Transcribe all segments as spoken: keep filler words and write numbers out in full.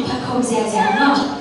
Phat khawm ziahziah maw.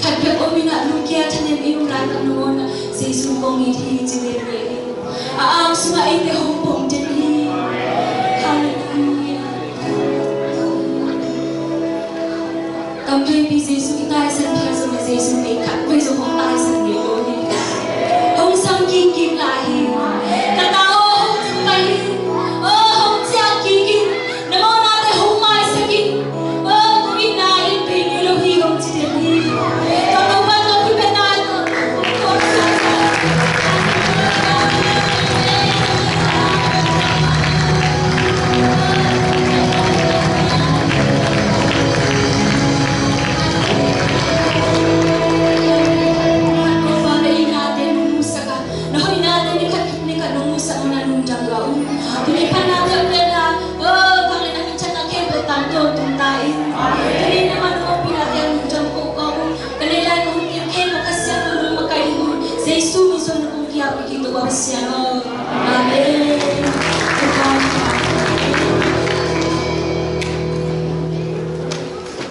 Khat bek om in ah, lungkia thanem i om laitak nangawn ah Jesu kong it hi ci leng hi. A ang sungah eite hong pom den hi. Halleluiah. Tamveipi Jesu i taisan phial zong, Jesu kei khat vei zong hong taisan ngei lo hi. Hong sam kik kik lai hi. Ka ta aw, hong sam pai hi. Aw, hong ciah kik in. Na mawhnate hong maisak in. Aw, tu in na in pei ngei lo hi, hong ci den hi. Tua Topa tawh kipen na in. Topa, na innate nong musak a, na hoihnate ni khat ni khat nong musak a, na lungdam ka um. Tuni pan na peuhpeuh na, oh, vanglian a min thang a khempeuh tangtawn tung ta in. Tuni na man a ompihna te lungdam ko ka um. Ka neih lai ka hun khempeuh Kha Siangtho nong makaih ding un, Jesu min suang na kong kiap hi, Topa Pasian aw. Amen.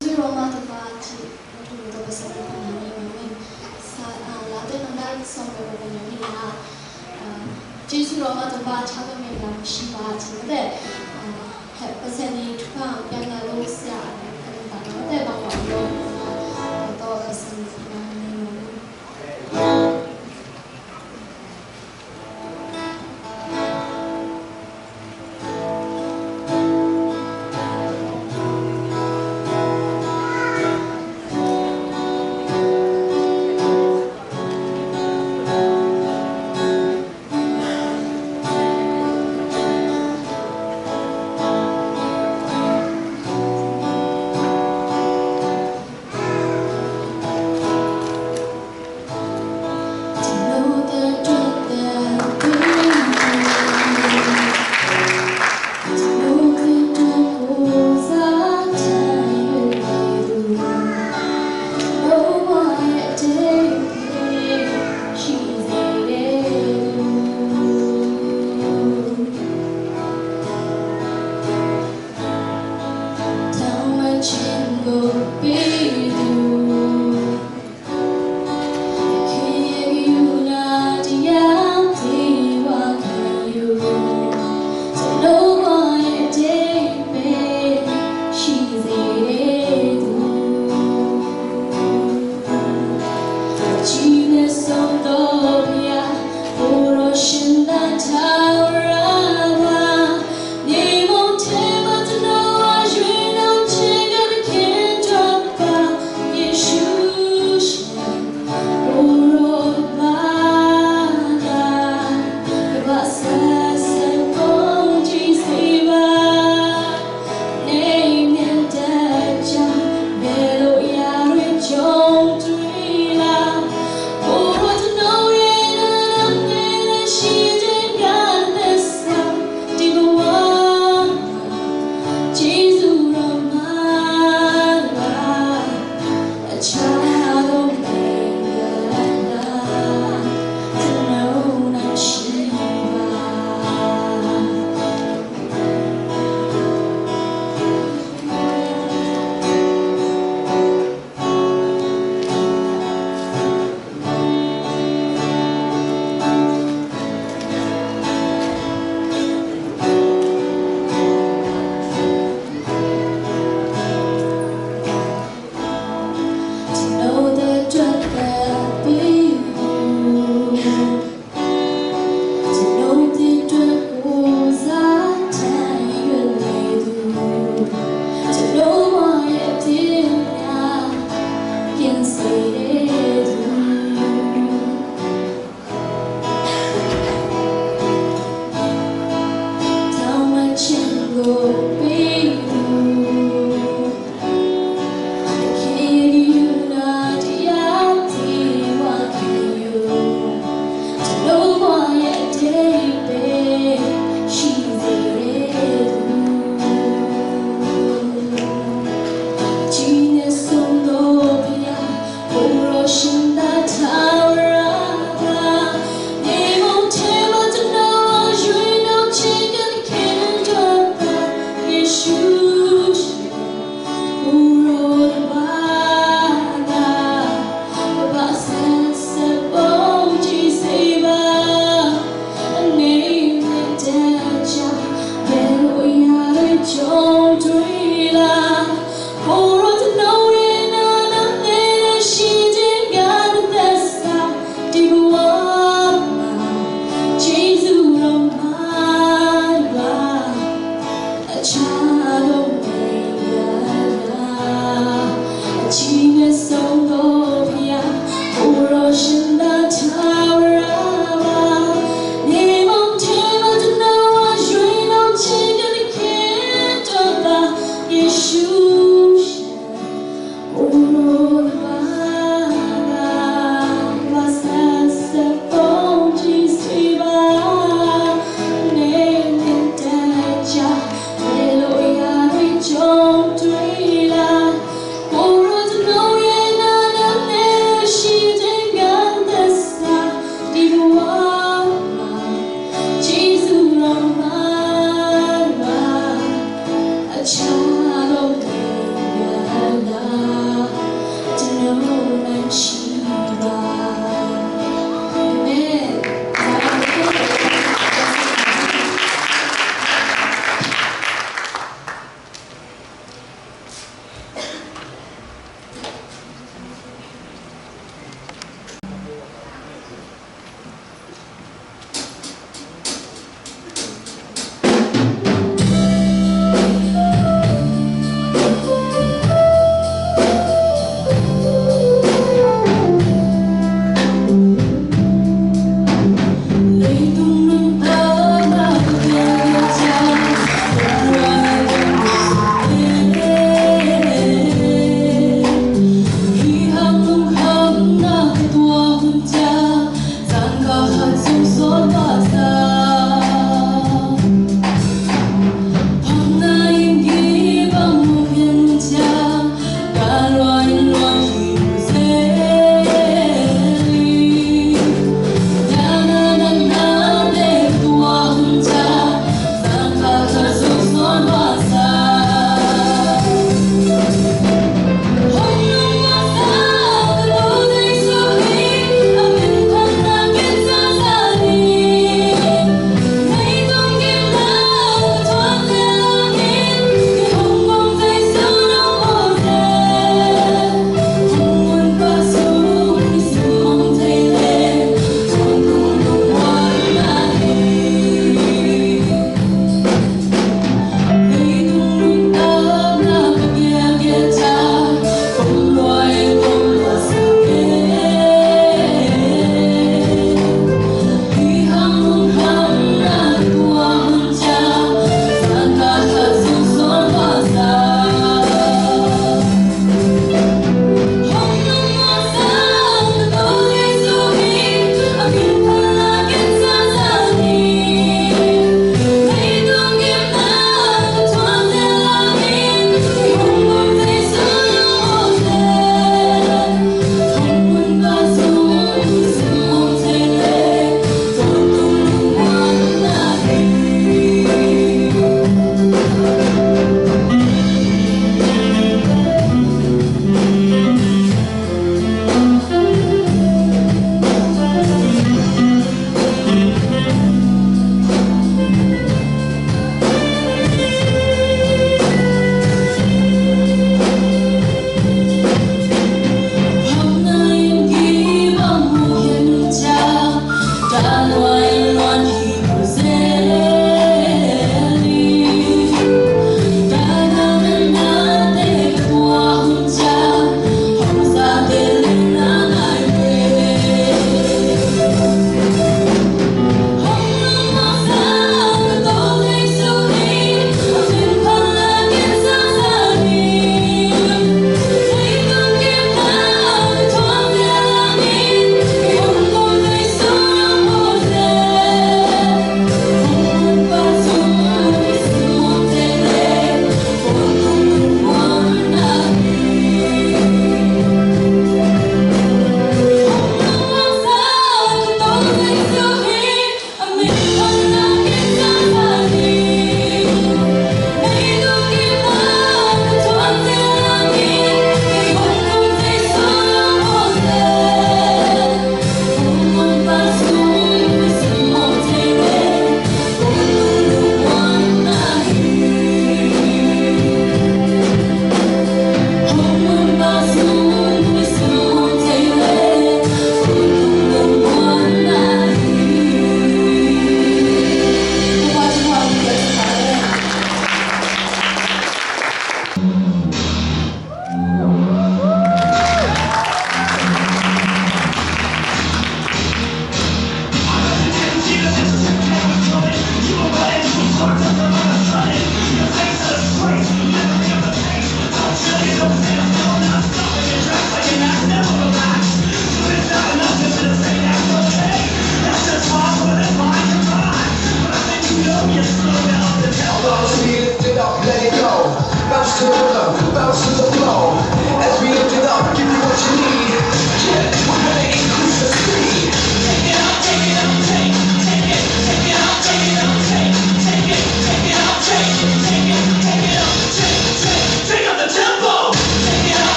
Jesu Roma Topa ci, Topa Pasian aw, Topa Pasian aw, Topa Pasian aw. Sa, ah, Late nang dai sawm le guk, ah, Jesu Roma Topa, Thapa Mary Lam Shiva ci mate, ah, Pasian in thupha piakna lo sia a, a nuntakna mate bang bang lo, ah, tawh Pasian in thupha piakna lo. Amen.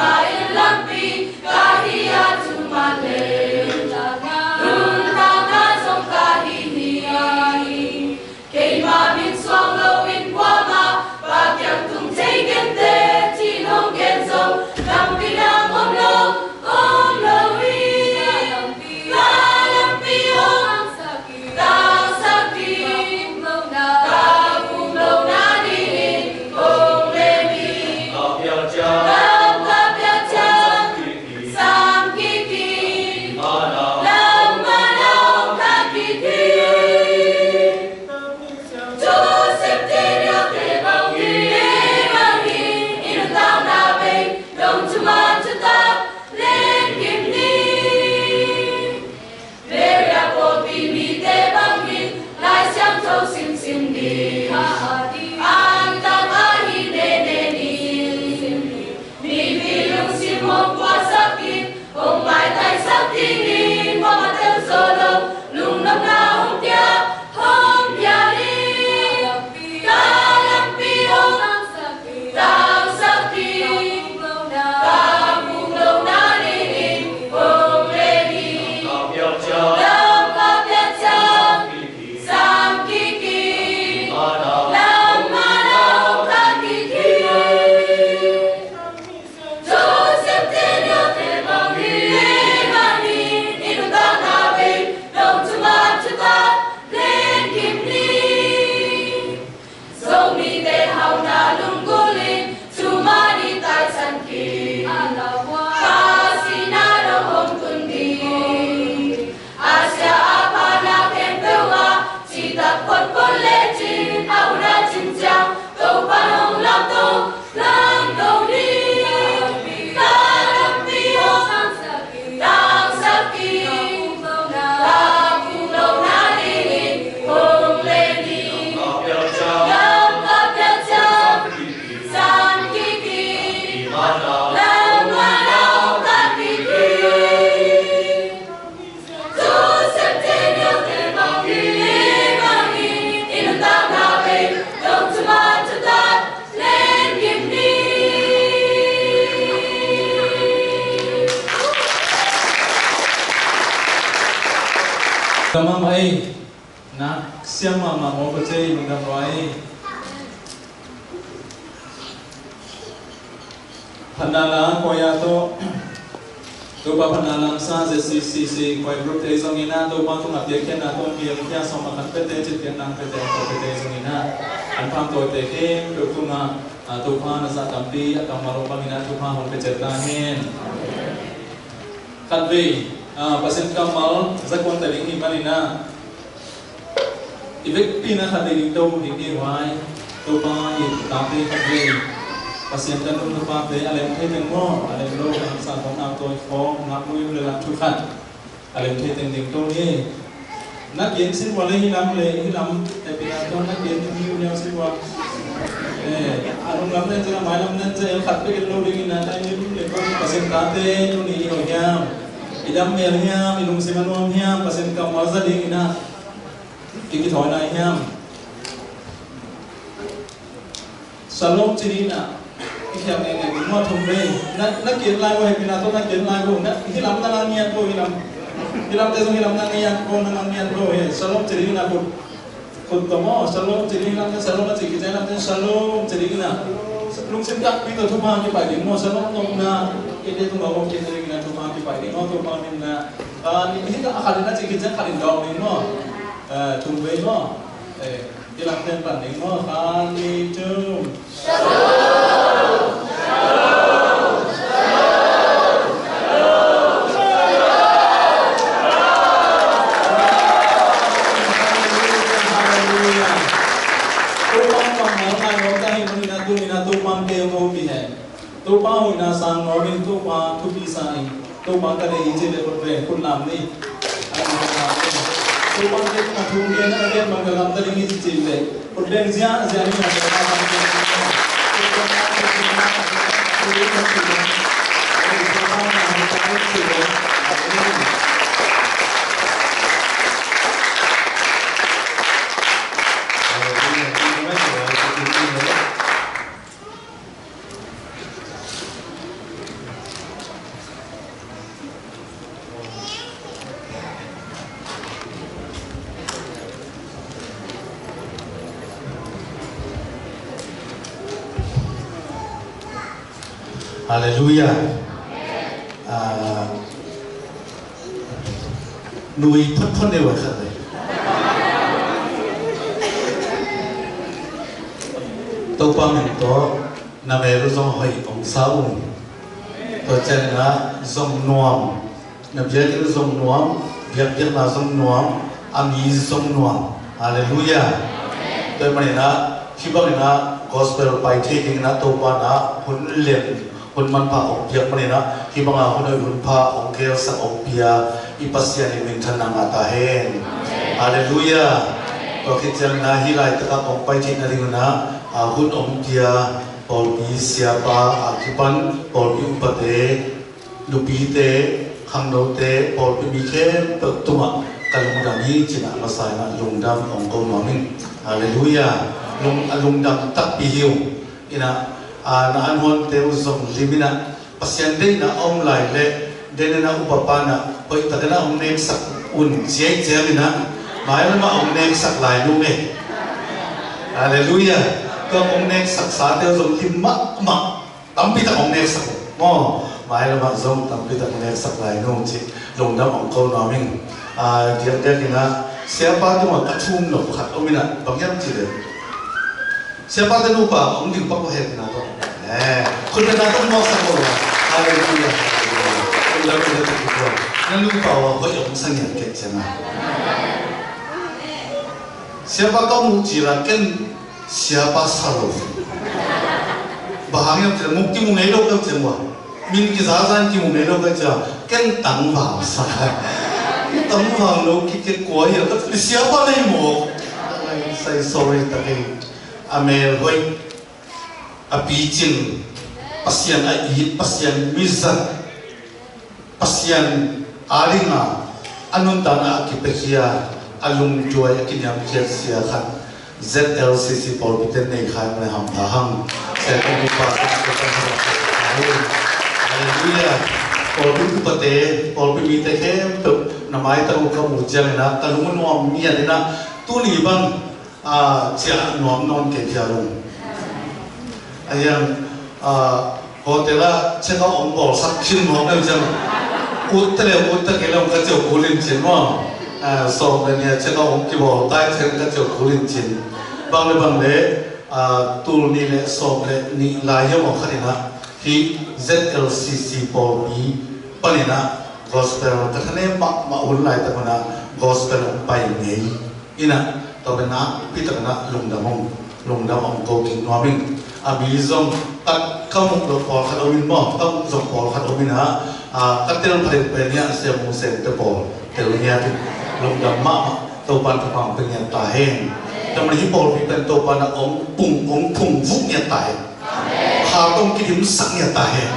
Inn lampi ka hi a, tu man leh nuntakna zong ka hi hi. Keima min suang loin kuamah Pa kiang tung thei kei te, ci-in hong gen zong lampi lam om lo, om lo hi. Ka lampi hong tangsak hi. Ka vuk lohna dingin hong lem hi. Lam ka piak ciang sam kik hi. Lam man ah hong kah kik hi. Tu septe niaute bang hi, bang hi, i nuntakna bei dong, thuman thutak len kim ni. Mary a pawlpi mite bangin Lai Siangtho simsim ni. Antak ahi nene ni. Mipi lungsim hong puaksak in, hong maitaisak dingin kuamah tel zo lo lungnopna hong pia, hong pia ni. Ka lampi hong tangsak hi. Ka vuk lohna dingin hong lem hi. Lam ka piak ciang sam kik hi. Lam man ah hong kah kik hi. Tu septe niaute bang hi, bang hi, i nuntakna bei dong, thuman thutak len kim ni. Zomite hauhna lunggulh in thuman i taisan kik. Pa sihna dong hong tun ding. Asia a pha na khempeuh ah citak photphot lecin, a hun a cin ciang Topa hong lamto, lamto ni. Ka lampi hong tangsak hi. Ka vuk lohna dingin hong lem hi. Lam ka piak ciang sam kik hi. Lam man ah hong kah kik hi. Tu septe niaute bang hi, bang hi, i nuntakna bei dong, thuman thutak len kim ni. Kamam ai nak siam mahmah maw, ko cei lungdam luai. Phatna la koya tawh, Topa phatna lamsa Z C C C koya group te zong inah, Topa tungah piakkhiatna tawh piakkhiat sawm a khat pete, citpiakna pete, a tawh pete zong inah, an phamtawite khempeuh tungah, ah, Topa na zah tampi a kammal om bang inah Topa hong pia ciat ta hen. Khatvei, ah, Pasian kammal zakuan ta ding hi man inah, i vekpi-in a khat ding to ding hi vai. Topa i tate khat vei, Pasian ta nung Topa te a lem thei teng maw, a lem lo, a lem sa khawng, a tawi khawng, ngak lui le lam thu khat a lem thei teng ding to ni. Na kian sin ua le hi lam le hi lam, te pi na to na kian ni u niau sin ua. Eh, a nung lam nen zia, a mai lam nen zia, el khat bek el lo ding ina, na ni lim le ko Pasian tate to ni i ho hiam. I dam mel hiam, i lungsim a nuam hiam, Pasian kammal za ding ina. I kithawina hiam? Shalom ci ding ina. I khiam ngei ngei ding maw, thum vei. Na, na kian lai ko, hehpihna tawh na kian lai ko. Na, hi lam na ngiat ko, hi lam. Hi lam te zong hi lam na ngiat ko, na ngiat ko, he. Shalom ci ding ina, khut. Khut tawh maw, shalom ci ding, hi lam te shalom na ci kician, hi lam te shalom ci ding ina. Lungsim takpi tawh thupha kipaih ding maw, shalom nopna. I te tungah om khin ding ina, thupha kipaih ding maw, thupha min na. Ah, ni, hi a khat in a ci kician, khat in dawng ding maw. Eh, thum vei maw. Eh, i lam pen pan ding maw, khat, nih, thum. Shalom, shalom, shalom, shalom, shalom, shalom. Halleluiah, halleluiah. Topa kammal ngai nuam ta hi, tuni-in ah, tuni-in ah Topa kei hong hopih hen. Topa hoihna sang nuam in, Topa thupi sa in, Topa ka deih hi ci leh khut beng, khut lam ni. Topa deih na thu ngen na deih bang ka lamta ding hi ci leh khut beng ziahziah ni. Halleluiah. Ah, nui photphot nei vai khat le. Topa min tawh na mel uh zong hoih hong sa ung. Tua ciangin ah zong nuam. Na biakinn zong nuam, biakpiakna zong nuam, a mi zong nuam. Halleluiah. Tua ahih manin ah hih bangin ah gospel pai thei dingin ah Topa in ah hun lem, hun manpha hong piak manin ah hih banga hun hoih hun pha hong gelsak hong pia i Pasian in minthanna ngah ta hen. Halleluiah. Tua khit ciangin ah hih laitak ah hong pai theih nadingin ah, ah, hun hong pia pawlpi siapa a kipan pawlpi upate, nupite, khangnote, pawlpi mi khempeuh tungah ka lungdam hi ci-in ah a masa in ah lungdam hong ko nuam ing. Halleluiah. Lung, a lungdam takpi hi ung. In ah, a, na anhuante uh zong lim in ah Pasian deihna a om lai leh, den in ah upapa in ah hoihtak in ah hong neksak un ci ahih ciangin ah mailam ah hong neksak lai nung e. Halleluiah. Tua hong neksaksa te uh zong lim mahmah. Tampi tak hong neksak uh. Maw, mailam ah zong tampi tak hong neksak lai nung ci. Lungdam hong ko nuam ing. A, diakdiak in ah siapa tungah ka thum nop khat om in ah, bang hiam cih leh, siapa te nupa hong ding pak uh het in ah tawh. Eh, khut beng in ah tawh mawksak uh. Halleluiah. Lungdam in ah tawh. Na nupa uh hoih hong sa ngiat kei ciang a, siapa ka muh cil ah ken siapa sa lo. Bang hang hiam cih leh mu, kimu ngei lo ka ci a, min kizaza in kimu ngei lo ka ci a, ken tangval sa. Tangval lo kikek kua hi a, ka ci siapa nei maw. Ai, sai sorry tak ei. A mel hoih, a picing, Pasian a it, Pasian mizat, Pasian a dinga a nuntakna a kipiakhia, a lungtuai a kiniamkhiat sia khat, Z L C C pawlpite nei kha in a hampha hang. Sia kong upa sa. Halleluiah. Pawlpi upate, pawlpi mite khempeuh na maitang uh ka muh ciangin ah ka lung a nuam ngiat in ah, tuni bang a, ciah nuam nawn kei phial ung. A hiang, a, hotel ah check out hong bawlsak khin mawk neu ciang, ut ta le ut ta kei le hong ka ciau kul in cin maw. A, sawm le nih a check out hong kibawl tai ciang ka ciau kul in cin. Bang le bang le, a, tul nih le sawm le nih lai hiam aw khat in ah hih Z L C C pawlpi panin ah gospel ka thanem mahmah hun laitak un ah gospel hong pai ngei. In ah, tua pen ah, pi tak in ah lungdam hong, lungdam hong ko kik nuam ing. A mi zong, ka, ka muh lo pawlkhat om in maw, ka muh zong pawlkhat om in ah, a, ka tel pha deuh pen hi a, Sia Mung Seng te pawl tel ngiat in, lungdam mahmah, Topa'n thupha hong pia ngiat ta hen. Tua manin hih pawlpi pen Topa'n ah hong pung, hong phungvuh ngiat ta hen. Kha tawh hong kidimsak ngiat ta hen.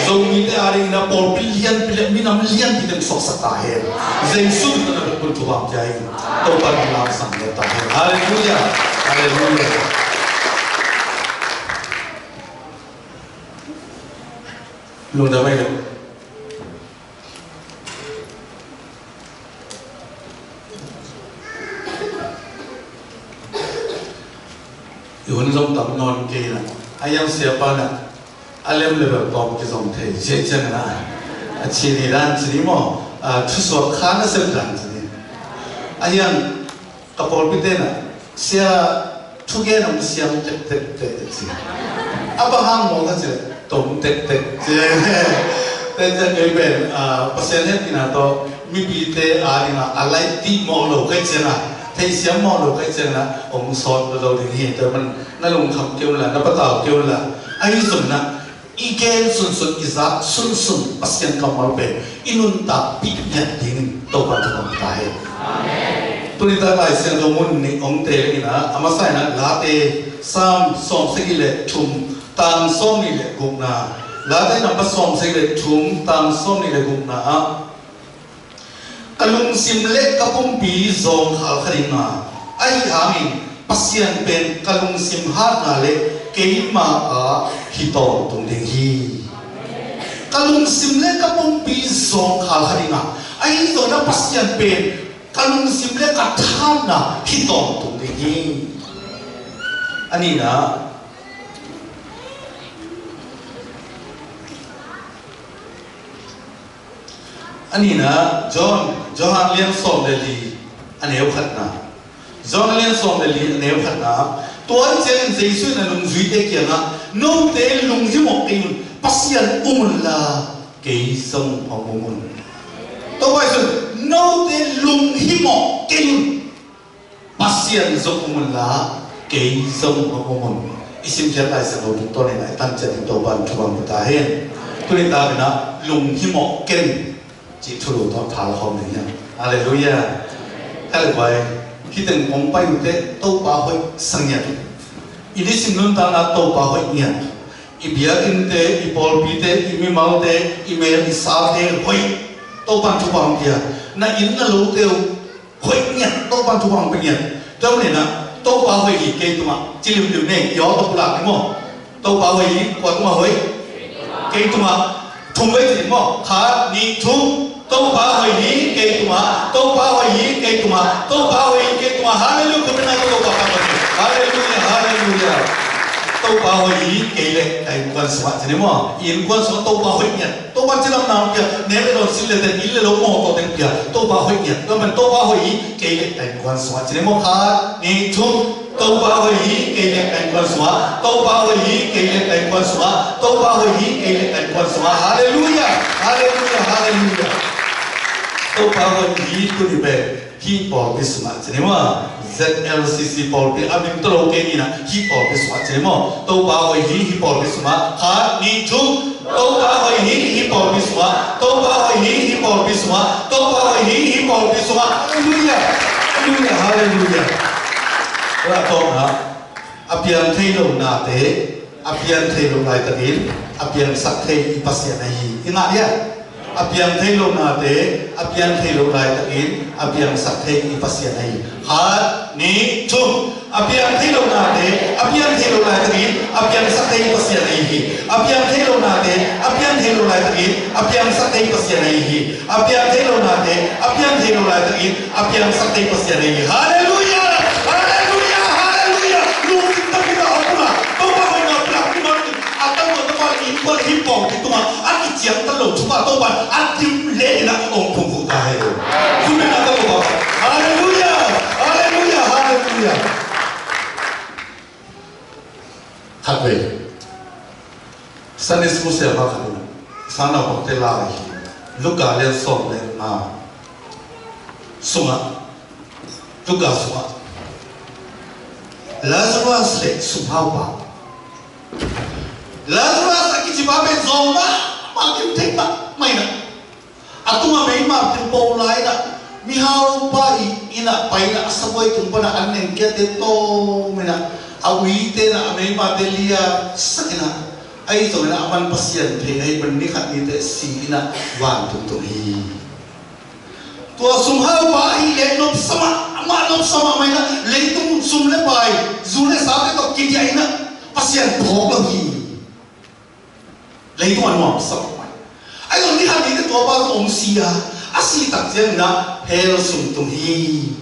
Zomite a dingin ah pawlpi lianpi le minam lianpi teng suaksak ta hen. Jesu min tawh na bek pun thupha pia in. Topa'n hong lamsang ngiat ta hen. Halleluiah. Halleluiah. Lungdam ei lo. I hun zong tam nawn kei na. A hiang siapa na, a lem le bel tawm kizong thei ciah ciang na. A ci ni dan ci ni maw, a, thusuak kha nasep dan ci ni. A hiang ka pawlpite na, sia thugen hong siam tektek teh ci. A bang hang maw ka ci leh, tom tektek ci. Teh ciang kei pen, a, Pasian hehpihna tawh mipite a dingin a laih dih mawh lo ka hih ciangin, theihsiam mawh lo ka hih ciangin, hong sawt lo ding hi. Tua man na lungkham kei un la, na patau kei un la. Ahi zongin i gen sunsun, i zak sunsun Pasian kammal pen i nuntakpih ngiat dingin Topa thupha ta hen. Tuni tak Lai Siangtho mun nih hong teel in a, a masa in a Late Sam sawmsagih le thum, tang sawmnih le gukna. Late number sawmsagih le thum, tang sawmnih le gukna ah, ka lungsim le ka pumpi zawngkhal kha ding a, ahi hangin Pasian pen ka lungsim hatna le keima a hi tawntung ding hi. Ka lungsim le ka pumpi zawngkhal kha ding a, ahi zongin Pasian pen ka lungsim le ka thahatna hi tawntung ding hi. A nihna, A nihna, John, Johan lian sawm le li, a neu khatna. Johan lian sawm le li, a neu khatna. Tua ciangin Jesu in a nungzuite kiangah, "Note lunghimawh kei un, Pasian um unla, kei zong hong um un." Topa Jesu in, "Note lunghimawh kei un, Pasian zong um unla, kei zong hong um un." I simkhiat Lai Siangtho tungtawn in a i tan ciat in Topa in thupha hong pia ta hen. Tuni takin ah lunghimawh ken cih thulu tawh pha la khawm ding hiam? Halleluiah. Ka le guai, hih teng kong pai uh teh Topa hoih sa ngiat. I nisim nuntakna Topa hoih ngiat. I biakinnte, i pawlpite, i mimalte, i mel i sate hoih. Topa in thupha hong pia. Na inn na lote uh hoih ngiat, Topa in thupha hong pia ngiat. Tua ahih manin ah, Topa hoih hi kei tungah, ci limlim ni, i aw tawh pulak ni maw. Topa hoih hi, kua tungah hoih? Kei tungah. Thum vei ci ni maw. Khat, nih, thum. Topa hoih hi kei tungah, Topa hoih hi kei tungah, Topa hoih hi kei tungah. Halleluiah, khut beng na tawh Topa phat ni. Halleluiah, halleluiah. Topa hoih hi kei le ka innkuan sungah ci ni maw. I innkuan sungah Topa hoih ngiat. Topa in cidamna hong pia, nek le dawn, sil le ten, inn le lo, mawtaw teng pia. Topa hoih ngiat. Tua pen Topa hoih hi kei le ka innkuan sungah ci ni maw. Khat, nih, thum. Topa hoih hi kei le ka innkuan sungah. Topa hoih hi kei le ka innkuan sungah. Topa hoih hi kei le ka innkuan sungah. Halleluiah. Halleluiah. Halleluiah. Topa hoih hi tuni pen hih pawlpi sungah ci ni maw. Z L C C pawlpi a min tawh lo kei ni na, hih pawlpi sungah ci ni maw. Topa hoih hi hih pawlpi sungah. Khat, nih, thum. Topa hoih hi hih pawlpi sungah. Topa hoih hi hih pawlpi sungah. Topa hoih hi hih pawlpi sungah. Halleluiah. Halleluiah. Halleluiah. Tua tawh na, a piang thei lo nate, a piang thei lo laitakin a piangsak thei i Pasian ahi hi. I ngah hia? A piang thei lo nate, a piang thei lo laitakin a piangsak thei i Pasian ahi hi. Khat, nih, thum. A piang thei lo nate, a piang thei lo laitakin a piangsak thei i Pasian ahi hi. A piang thei lo nate, a piang thei lo laitakin a piangsak thei i Pasian ahi hi. A piang thei lo nate, a piang thei lo laitakin a piangsak thei Pasian ahi hi. Halleluiah! Halleluiah! Halleluiah! Lungkim takin a om pula, Topa hoihna pula, kum a kum a, Topa in innkuan hih pawlpi tungah a kiciangtan lo thupha Topa in a dim le in a hong phungvuh ta hen. Khut beng na tawh Topa. Halleluiah! Halleluiah! Halleluiah! Khat vei. Sunday school siapa khat in sangnaupangte la hi. Luka lian sawm le nga sungah, Luka sungah Lazarus le sumhaupa. Lazarus a kicipa pen zawng mahmah, kim thei mahmah in a, a tungah meimah pen po lai in a, mihaupa inn ah pai in a, a sabuai tung pan a an nengkiate tawm in a, a uite in a, a meimahte liatsak in a, ahi zongin a, aman Pasian phei ahi pan ni khat ni teh si in a, vantung tung hi. Tua sumhaupa ahih leh nopsa mahmah, nopsa mahmah in a, leitung sum le pai, zu le sate tawh kidiah in a, Pasian phawk lo hi. Leitung a nuamsa mahmah. Ahi zong ni khat ni teh tua pa zong hong si a, a sih tak ciangin a hell sung tung hi.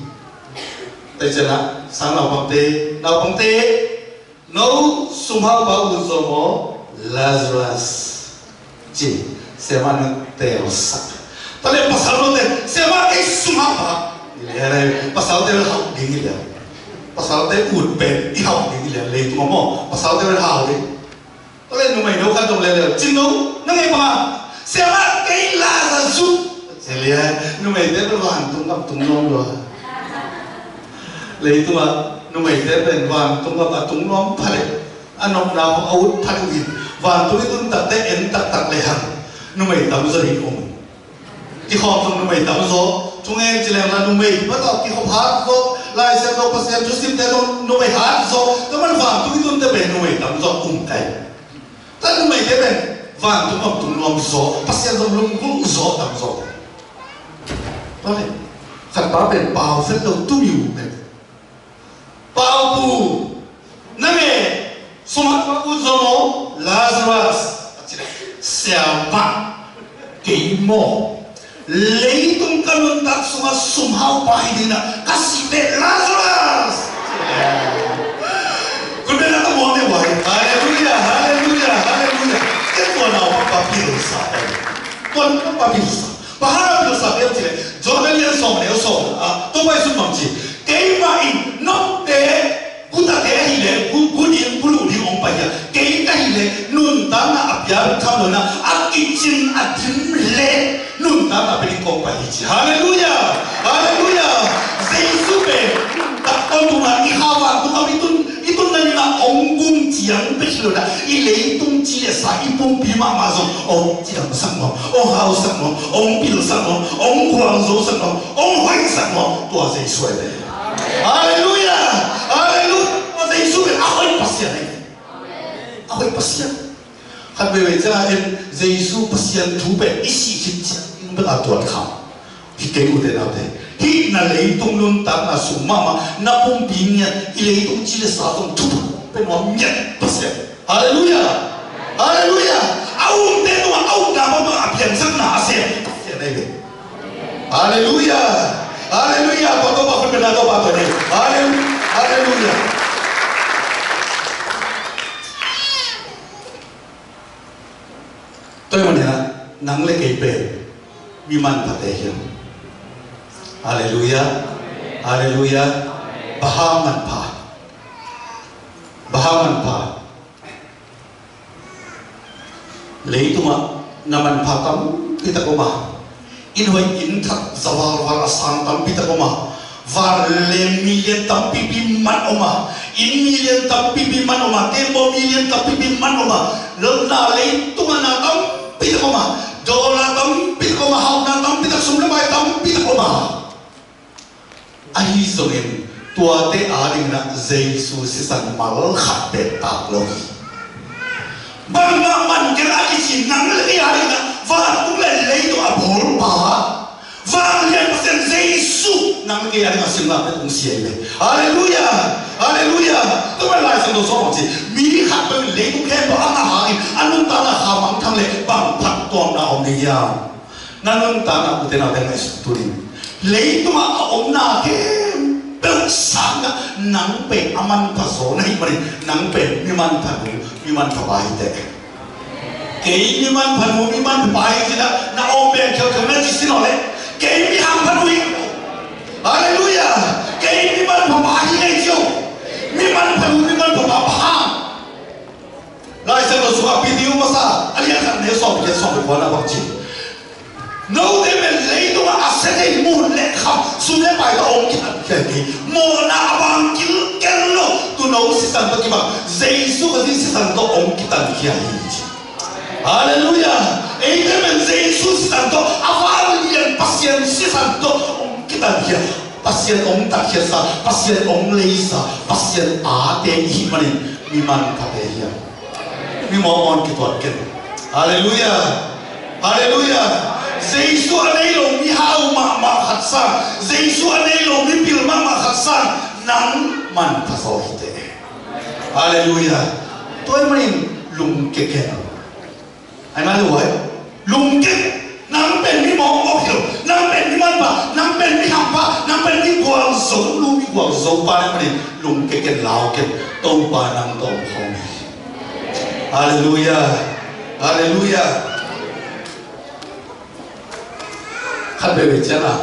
Tua ciangin a, sang naupangte, naupangte, no sumhaupa ut zaw maw, Lazarus, ci, siamah in hong teelsak. Tua leh pasal note, siamah, kei sumhaupa. Pasalte bel hauh ding hi leh. Pasalte ut pen i hauh ding hi leh, leitung ah maw, pasalte bel hauh ding. Tua leh numei no khat dong leuleu, cin no, na ngei bang a, siamah, kei Lazarus. Ci leh numeite pen vantung gam tung nuam lua. Leitung ah numeite pen vantung gam a tung nuam pha leh, a nopna hong a ut pha leh uh hi. Vantung i tun tak teh en taktak lehang numei tamzaw ding om. Kikhawm zong numei tamzaw, thungen ci leng la numei, tua tawh kikhop hat zaw, Lai Siangtho, Pasian thu simte zong numei hat zaw, tua man vantung i tunte pen numei tamzaw um kei. Tua numeite pen vantung om tung nuam zaw, Pasian zong lunggulh zaw tamzaw. Tua leh khat pa pen pau vet lo, tumi uh pen Pau pu, nang e, sumhaupa ut zaw maw, Lazarus. A ci leh, siamah, kei maw, leitung ka nuntak sungah sumhaupa hi ding in a, ka sih teh Lazarus. Khut beng na tawh muang ne vai. Halleluiah, halleluiah, halleluiah. Tua naupang pa pilsa. Tua naupang pa pilsa. Pa ha Sa bel ci leh, John a lian sawm a neu sawm ah, Topa Jesuh bang ci, keimah in note, gutate ahih leh gu, gu ding, gu luh ding hong pai hi a, kei ka hih leh nuntakna a pia bek tham lo in a, a kicin a dim leh nuntakna pia ding kong pai hi ci. Halleluiah! Halleluiah! Jesuh pen nuntak tawntungna i kha vantung gam i tun, i tunna dingin a hong gum ciang bek hi lo in a, i leitung ci le sa, i pumpi mahmah zong hong ciamsak nuam, hong hausak nuam, hong pilsak nuam, hong gualzosak nuam, hong hoihsak nuam, tua Jesuh ahi ve. Halleluiah! Halleluiah! Tua Jesuh pen a hoih Pasian ahi ve. A hoih Pasian. Khat veivei ciangin Jesuh Pasian thu pen i sih khit ciangin bek a tuat kha. Hi kei, ute naute. Hih na leitung nuntakna sung mahmah, na pumpi ngiat, i leitung ci le sa tawh thupha pia nuam ngiat Pasian. Halleluiah! Halleluiah! A umte tungah a upna bangbang a piansakna a sem Pasian ahi ve. Halleluiah! Halleluiah! Tua Topa khut bengna Topa tua nei. Halleluiah! Halleluiah! Tua ahih manin nang le kei pen mi manphate hi hang. Halleluiah. Halleluiah. Bang hang manpha? Bang hang manpha? Leitungah na manpha tampi tak om a, inn hoih inn thak zavalval a sang tampi tak om a, van le mi lian tampipi man om a, inn mi lian tampipi man om a, tembaw mi lian tampipi man om a, na leitungah na tampi tak om a, dollar tampi tak om a, hauhna tampi tak, sum le pai tampi tak om a. Ahi zongin tuate adingin ah Jesu sisan mal khat bek tak lo hi. Bangmah man kei a kici nang le kei adingin ah vantung le leitung a bawlpa, vanglian Pasian Jesu nang le kei adingin a simlam bek hong si ahi ve. Halleluiah! Halleluiah! Tua pen Lai Siangtho sung bang ci, mi khat bek in leitung khempeuh a ngah hangin a nuntakna kha mangthang leh bang phattuamna om ding hiam? Na nuntakna, ute naute, ngaihsut tuni in leitungah a omna khempeuh sangah nang pen a manpha zaw na hih manin nang pen mi manpha nu, mi manpha pa hi teh. Kei mi manpha nu, mi manpha pa hi ci-in ah na awng beng khialkhial na ci sin aw leh, kei mi hangpha nu hi. Halleluiah! Kei mi manpha pa hi ngei ci aw. Mi manpha nu, mi manpha pa bang hang? Lai Siangtho sungah Peter masa a lian khat, a neu sawm le giat, sawm le kua ah bang ci, note pen leitungah a sia thei mun le kham, sum le pai tawh hong kitankhia hi. Mawhna a bang kilkel lo, tuuno sisan tawh kibang Jesu Khazih sisan tawh hong kitankhia hi ci. Halleluiah! Eite pen Jesu sisan tawh, a vanglian Pasian sisan tawh hong kitankhia, Pasian hong tatkhiatsa, Pasian hong leisa, Pasian ate i hih manin mi manphate hi hang. Mi mawkmawk in kituat ken. Halleluiah! Halleluiah! Jesu a nei lo mihau mahmah khat sang, Jesu a nei lo mipil mahmah khat sang, nang manpha zaw hi teh. Halleluiah! Tua ahih manin lungkia ken. Ai, ngai lo ai. Lungkia. Nang pen mi mawkmawk hi lo. Nang pen mi manpha. Nang pen mi hangpha. Nang pen mi gualzo nu, mi gualzo pa na hih manin lungkia ken, lau ken. Topa nang tawh om khawm hi. Halleluiah. Halleluiah. Khat veivei ciang a,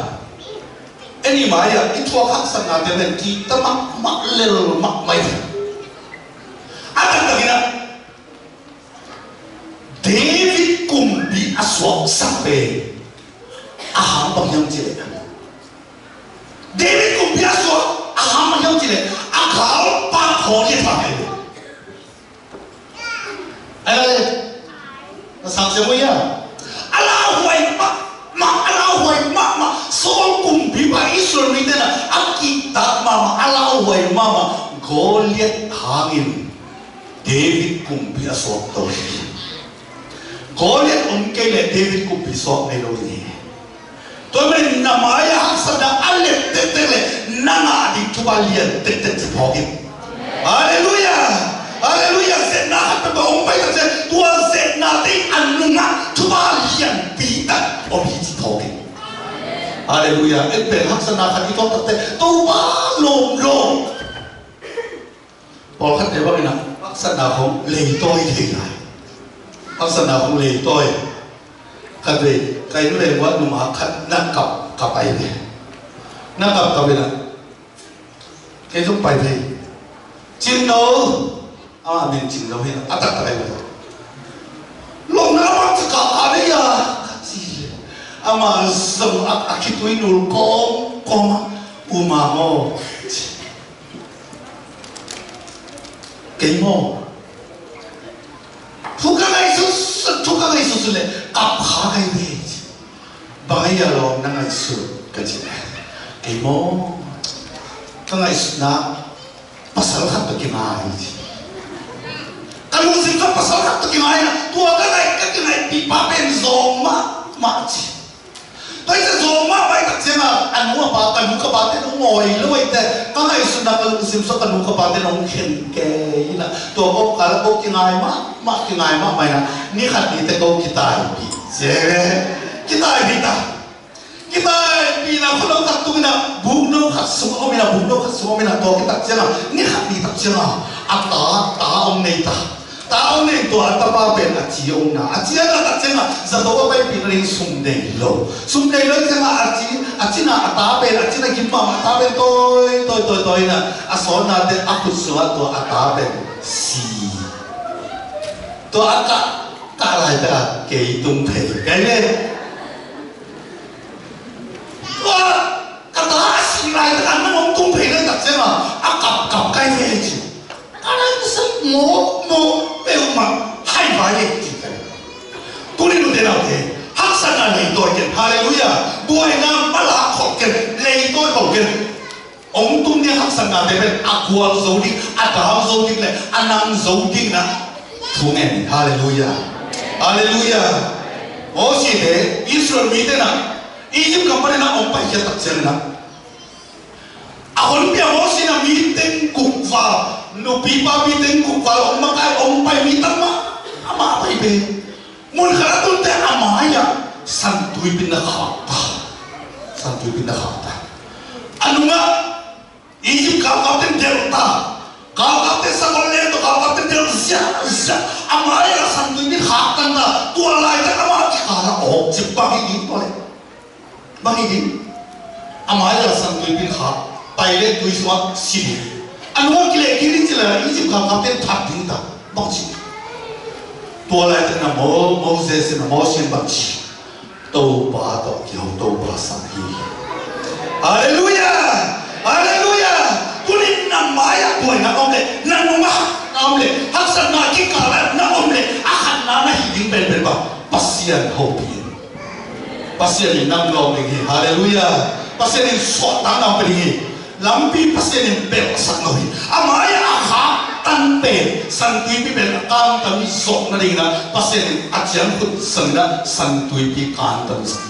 en i mai-ah i thuak haksatnate pen kihta mahmah, lel mahmah hi. A taktakin ah David kumpi a suaksak pen a hang bang hiam cih leh, David kumpi a suak a hang bang hiam cih leh, a galpa Goliath a hi. Ai, na sak sia mu ia. A lauhuai mahmah, a lauhuai mahmah. Saul kumpipa Israel mite na a kihtak mahmah, a lauhuai mahmah Goliath hangin David kumpi a suak to hi. Goliath om kei leh David kumpi suak ngei lo ding hi. Tua ahih manin na mai-ah haksatna a let tektek leh na ngah ding thupha lian tektek ci phawk in. Halleluiah! Halleluiah! Zetna khat peuhpeuh hong pai takciang tua zetnate a nungah thupha lianpi tak om hi ci phawk in. Halleluiah! En pen haksatna khat i tuak takciang Topa lawm lawm. Pawlkhatte bangin ah haksatna khawng leitawi thei lai. Haksatna khawng leitawi. Khat vei ka inn leng uah nungak khat na kap kap ahi ve. Na kap kap inah kei zong pai thei. Cin no, amah min Cin no hi a, a taktak ahi ve. Lawmna amah cakap a vei a, ka ci. Amah zong a, a khitui nul kawmkawm a, U Mang aw, kei maw? Thu ka ngaihsut, thu ka ngaihsut le kap kha ka hi ve. Bang a hia lawm na ngaihsut ka ci. Kei maw? Ka ngaihsutna pasal khat tawh kingai ci. Ka lungsim khat pasal khat tawh kingai na, tua ka ngaih, ka kingaihpih pa pen zawng mahmah ci. Tua hi ciang zawng mah pai tak ciangin a nu a pa, ka nu ka pa te nong ngawi lo ei te, ka ngaihsutna ka lungsim sung ka nu ka pa te nong khen kei inah, tua ko kal ko kingai mahmah, kingai mahmah inah, ni khat ni te ko kitaipih ciang, kitaipih ta. Kitaipihna khua lo khat tung inah, buk no khat sung om inah, buk no khat sung om inah, tua khit tak ciangin a ni khat ni tak ciangin a, a ta, ta om nei ta. Ta om nei tua a tapa pen a ci om na. A ci a na tak ciangin a zato a paipih na ding sum nei lo. Sum nei lo ciangin a ci, a cina a ta pen a cina gim mahmah a ta pen tawi, tawi, tawi, tawi na. A sawtnate a khut sungah tua a ta pen si. Tua a kah, kah laitak a kei tung thei. Kei le. Tua ka ta a si laitak a nang hong tung thei laitak ciangin a, a kap kap kai ve ci. Ka nang sak mawkmawk peuhmah hai vai e ci kai. Tuni nute naute, haksatna leitawi ken. Halleluiah. Buaina mala khol ken, leitawi khol ken. Hong tung ding haksatnate pen a gual zo ding, a dam zo ding le a nang zo ding na thu ngen hi. Halleluiah. Halleluiah. Moses te Israel mite na Egypt gam panin a hong paikhiat tak ciangin a, a honpi a Moses in a mi teng kukval, nupi papi teng kukval hong makai, hong pai mi tam mah, amah a pai pen. Mun khat a tun teh a mai-ah santuipi na khak ta. Santuipi na khak ta. A nungah Egypt galkapte delh ta. Galkapte, sakol leng tawh galkapte delh ziahziah. A mai-ah santuipi khak ta. Tua laitak amah kikal ah awk ci, bang hi ding tua leh? Bang hi ding? A mai-ah santuipi khak, pai leh tui sungah si ding. A nungah kileh kik ding ci leh Egypt galkapte that ding ta. Bang ci? Tua laitak na Mo-, Moses in a Moses in bang ci? Topa tawh kiho, Topa sang hi. Halleluiah! Halleluiah! Tuni na mai-ah buaina om leh, na nungah na om leh, haksatna kikal ah na om leh, a khatna na hih ding penpen bang, Pasian hopih in. Pasian in nam lawm ding hi. Halleluiah. Pasian in suahtakna hong pia ding hi. Lampi Pasian in pelhsak lo hi. A mai-ah a khaktan pen santuipi pen a kantan zawh nadingin ah Pasian in a ciangkhut sangin ah santuipi kantan zawh.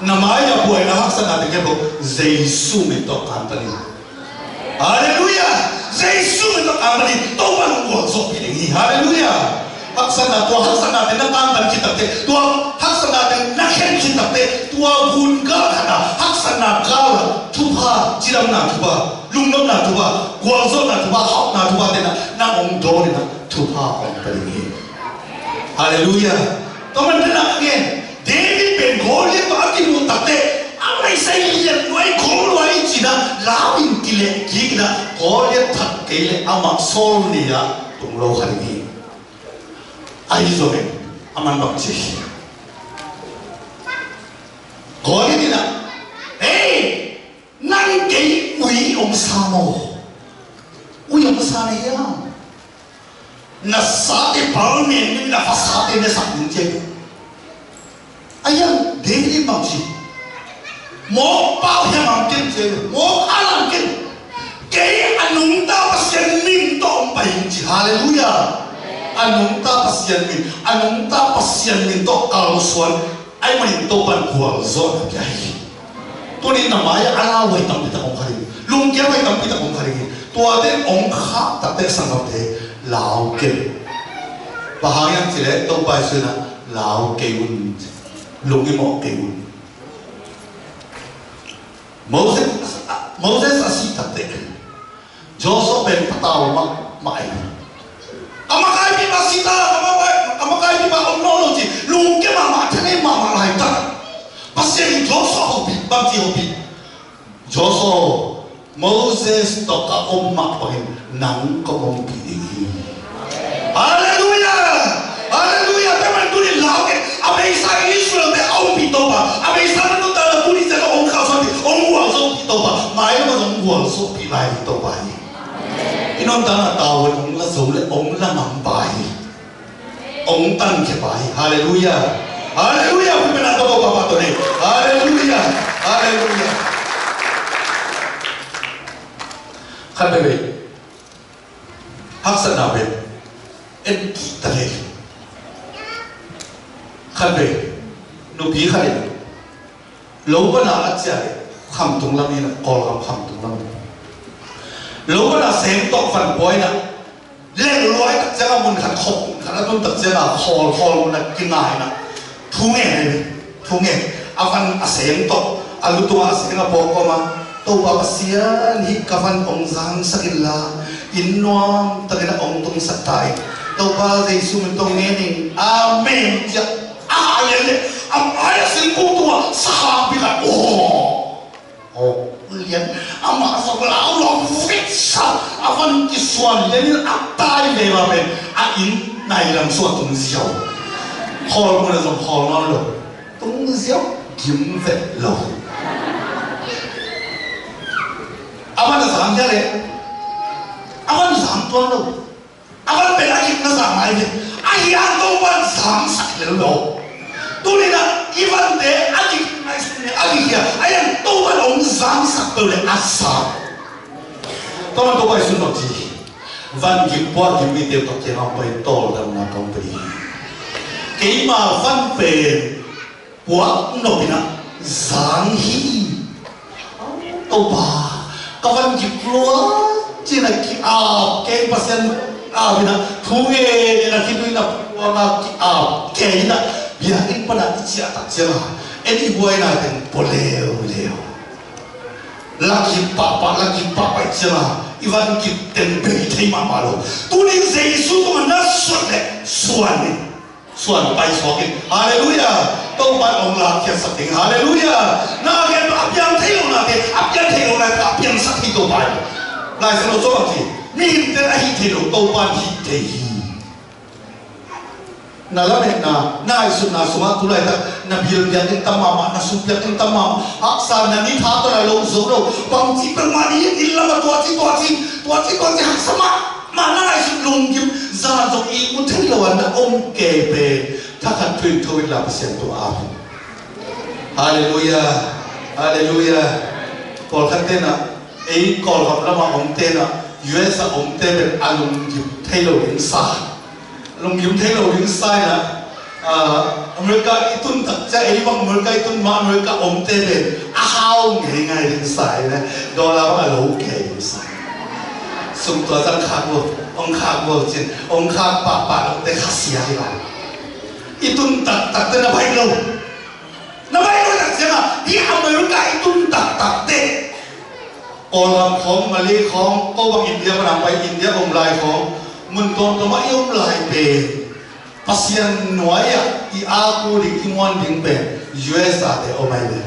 Na mai-ah buaina haksatna teng khempeuh Jesu min tawh kantan in. Halleluiah! Jesu min tawh kantan in Topa in hong gualzawhpih ding hi. Halleluiah! Haksatna, tua haksatna teng na kantan khit takteh, tua haksatna teng na khen khit takteh, tua gun gal khat ah, haksatna gal ah thupha, cidamna thupha, lungnopna thupha, gualzawhna thupha, hauhna thupha teng ah nang hong dawn in ah thupha hong pia ding hi. Halleluiah. Tua man tena ngen, David pen Goliath tawh a kimuh takteh, a ngaihsai lian luai, gol luai ci-in ah, lau in kileh kik in ah, Goliath that kei leh amah Saul ni-ah tung lo kha ding hi. Ahi zongin, a man bang ci? Goliath in ah, "Ei, nang kei ui om sa maw? Ui om sa na hiam? Na sate pal men in na fasate ne sak ding," ci. Ahi hang David in bang ci? "Mawk pau hiam ang ken," ci. "Mawk al ang ken. Kei a nungta Pasian min tawh hong pai ing," ci. Halleluiah. A nungta Pasian min, a nungta Pasian min tawh kalsuan ahih manin Topa in gualzawhna pia hi. Tuni na mai-ah a lau huai tampi tak om kha ding hi. Lungkia huai tampi tak om kha ding hi. Tuate hong khak takteh sanggamte, lau kei un. Bang hang hiam cih leh Topa Jesu in ah lau kei un, lungkim mawk kei un. Moses, Moses a sih takteh Joshua pen patau mahmah hi. Ka makaipi pa si ta, ka makai-, ka makaipi Om nawn lo ci, lungkia mahmah, thanem mahmah laitak. Pasian in Joshua hopih, bangci hopih? Joshua, Moses tawh ka om mah bangin nang kong ompih ding hi. Halleluiah! Halleluiah! Tua ahih manin tuni lau kei, a beisa Israel-te a ompih Topa, a beisa na nuntakna tuni ciang a hong khalsawpih, hong gualzawhpih Topa, mailam a zong hong gualzawhpih lai hi Topa hi. I nuntakna tavuan hong la zo leh hong la ngam pa hi. Hong tankhia pa hi. Halleluiah. Halleluiah. Hui pen a ka bo papa to nei. Halleluiah. Halleluiah. Khat veve. Haksatna ve. En kih ta ve. Khat ve. Nupi khat in lo pana a ciah leh khamtung lam in a, Kawlgam khamtung lam in lo pana seng tawh van pua in a, leng luai tak ciangin mun khat khop khat a tun tak ciangin a khawl khawl mun a kingai in a thu ngen, thu ngen a van a seng tawh a lu tungah a seng a pua kawm a, Topa Pasian hih ka van hong zangsak inla, inn nuam takin a hong tungsak ta in, Topa Jesu min tawh ngen ing. Amen. Ciah a hah lian leh a mai a singkung tungah sakhang pi khat. Aw, aw lian. Amah zong lau lo veksa a van kisuan lian in a tai ve ma pen a inn nai lam suah tung ziau. Khawl mun a zong khawl nawn lo. Tung ziau, gim vet lo. A van a zang hia leh a van zang tuan lo. A van pen a gik na zang mai ve. A hi a to van zangsak lel lo. Tuni na i vante a gik nai sun ne a gik hia a yang to van ong zangsak to le a sa. Tua man Topa i sun bang ci, van gik pua gik mite tak ciang a pai tawldamna kong pai. Keima van pen puak nop in a zang hi. Topa, ka van gik lua cin a ki-ap kei, Pasian ap in a thu ngen in a khitui in a puak a ki-ap kei in a biakinn pan a i ciah tak ciang a en i buaina teng pua leuleu. Lak hip pahpah, lak hip pahpah i ciang a i van kip teng bei thei mahmah lo. Tunin Jesu tungah na suan leh suan in, suan paisuak in. Halleluiah. Topa in hong lakkhiatsak ding. Halleluiah. Na gen a piang thei lo nate, a piang thei lo nate a piangsak hi Topa in. Lai Siangtho sungah ci, mihingte in a hih thei lo, Topa in hih thei hi. Na lametna, na ngaihsutna sungah tu laitak na bil biakinn tam mahmah, na sum biakinn tam mahmah, haksa na ni tha tawh na lo zo lo, bangci peuhmah ni inn lam a tuaci tuaci, tuaci tuaci haksa mahmah na ngaihsut lunggim, zan zong ihmu thei lo a na om kei pen thakhat thuin tho in la Pasian tung a ap. Halleluiah. Halleluiah. Pawlkhat tenah ei Kawlgam lamah omte na U S a omte pen a lunggim thei lo ding sa. Lunggim thei lo ding sa in a, ah, America i tun tak ciang, ei bang America i tun ma America omte pen a hau ngeingai ding sa in a, dollar bang a lo kei ding sa. Sum tua zang khak lo, ong khak lo cin, ong khak pahpah lote khasia hi lai. I tun taktakte na baih lo. Na baih lo tak ciang a, hi America i tun taktakte Kawlgam khawng, Malay khawng, ko bang India pan a pai India om lai khawng, mun tuamtuam ah i om lai pen Pasian nuai ah i ak uh ding, i muan ding pen U S a te om ai ve.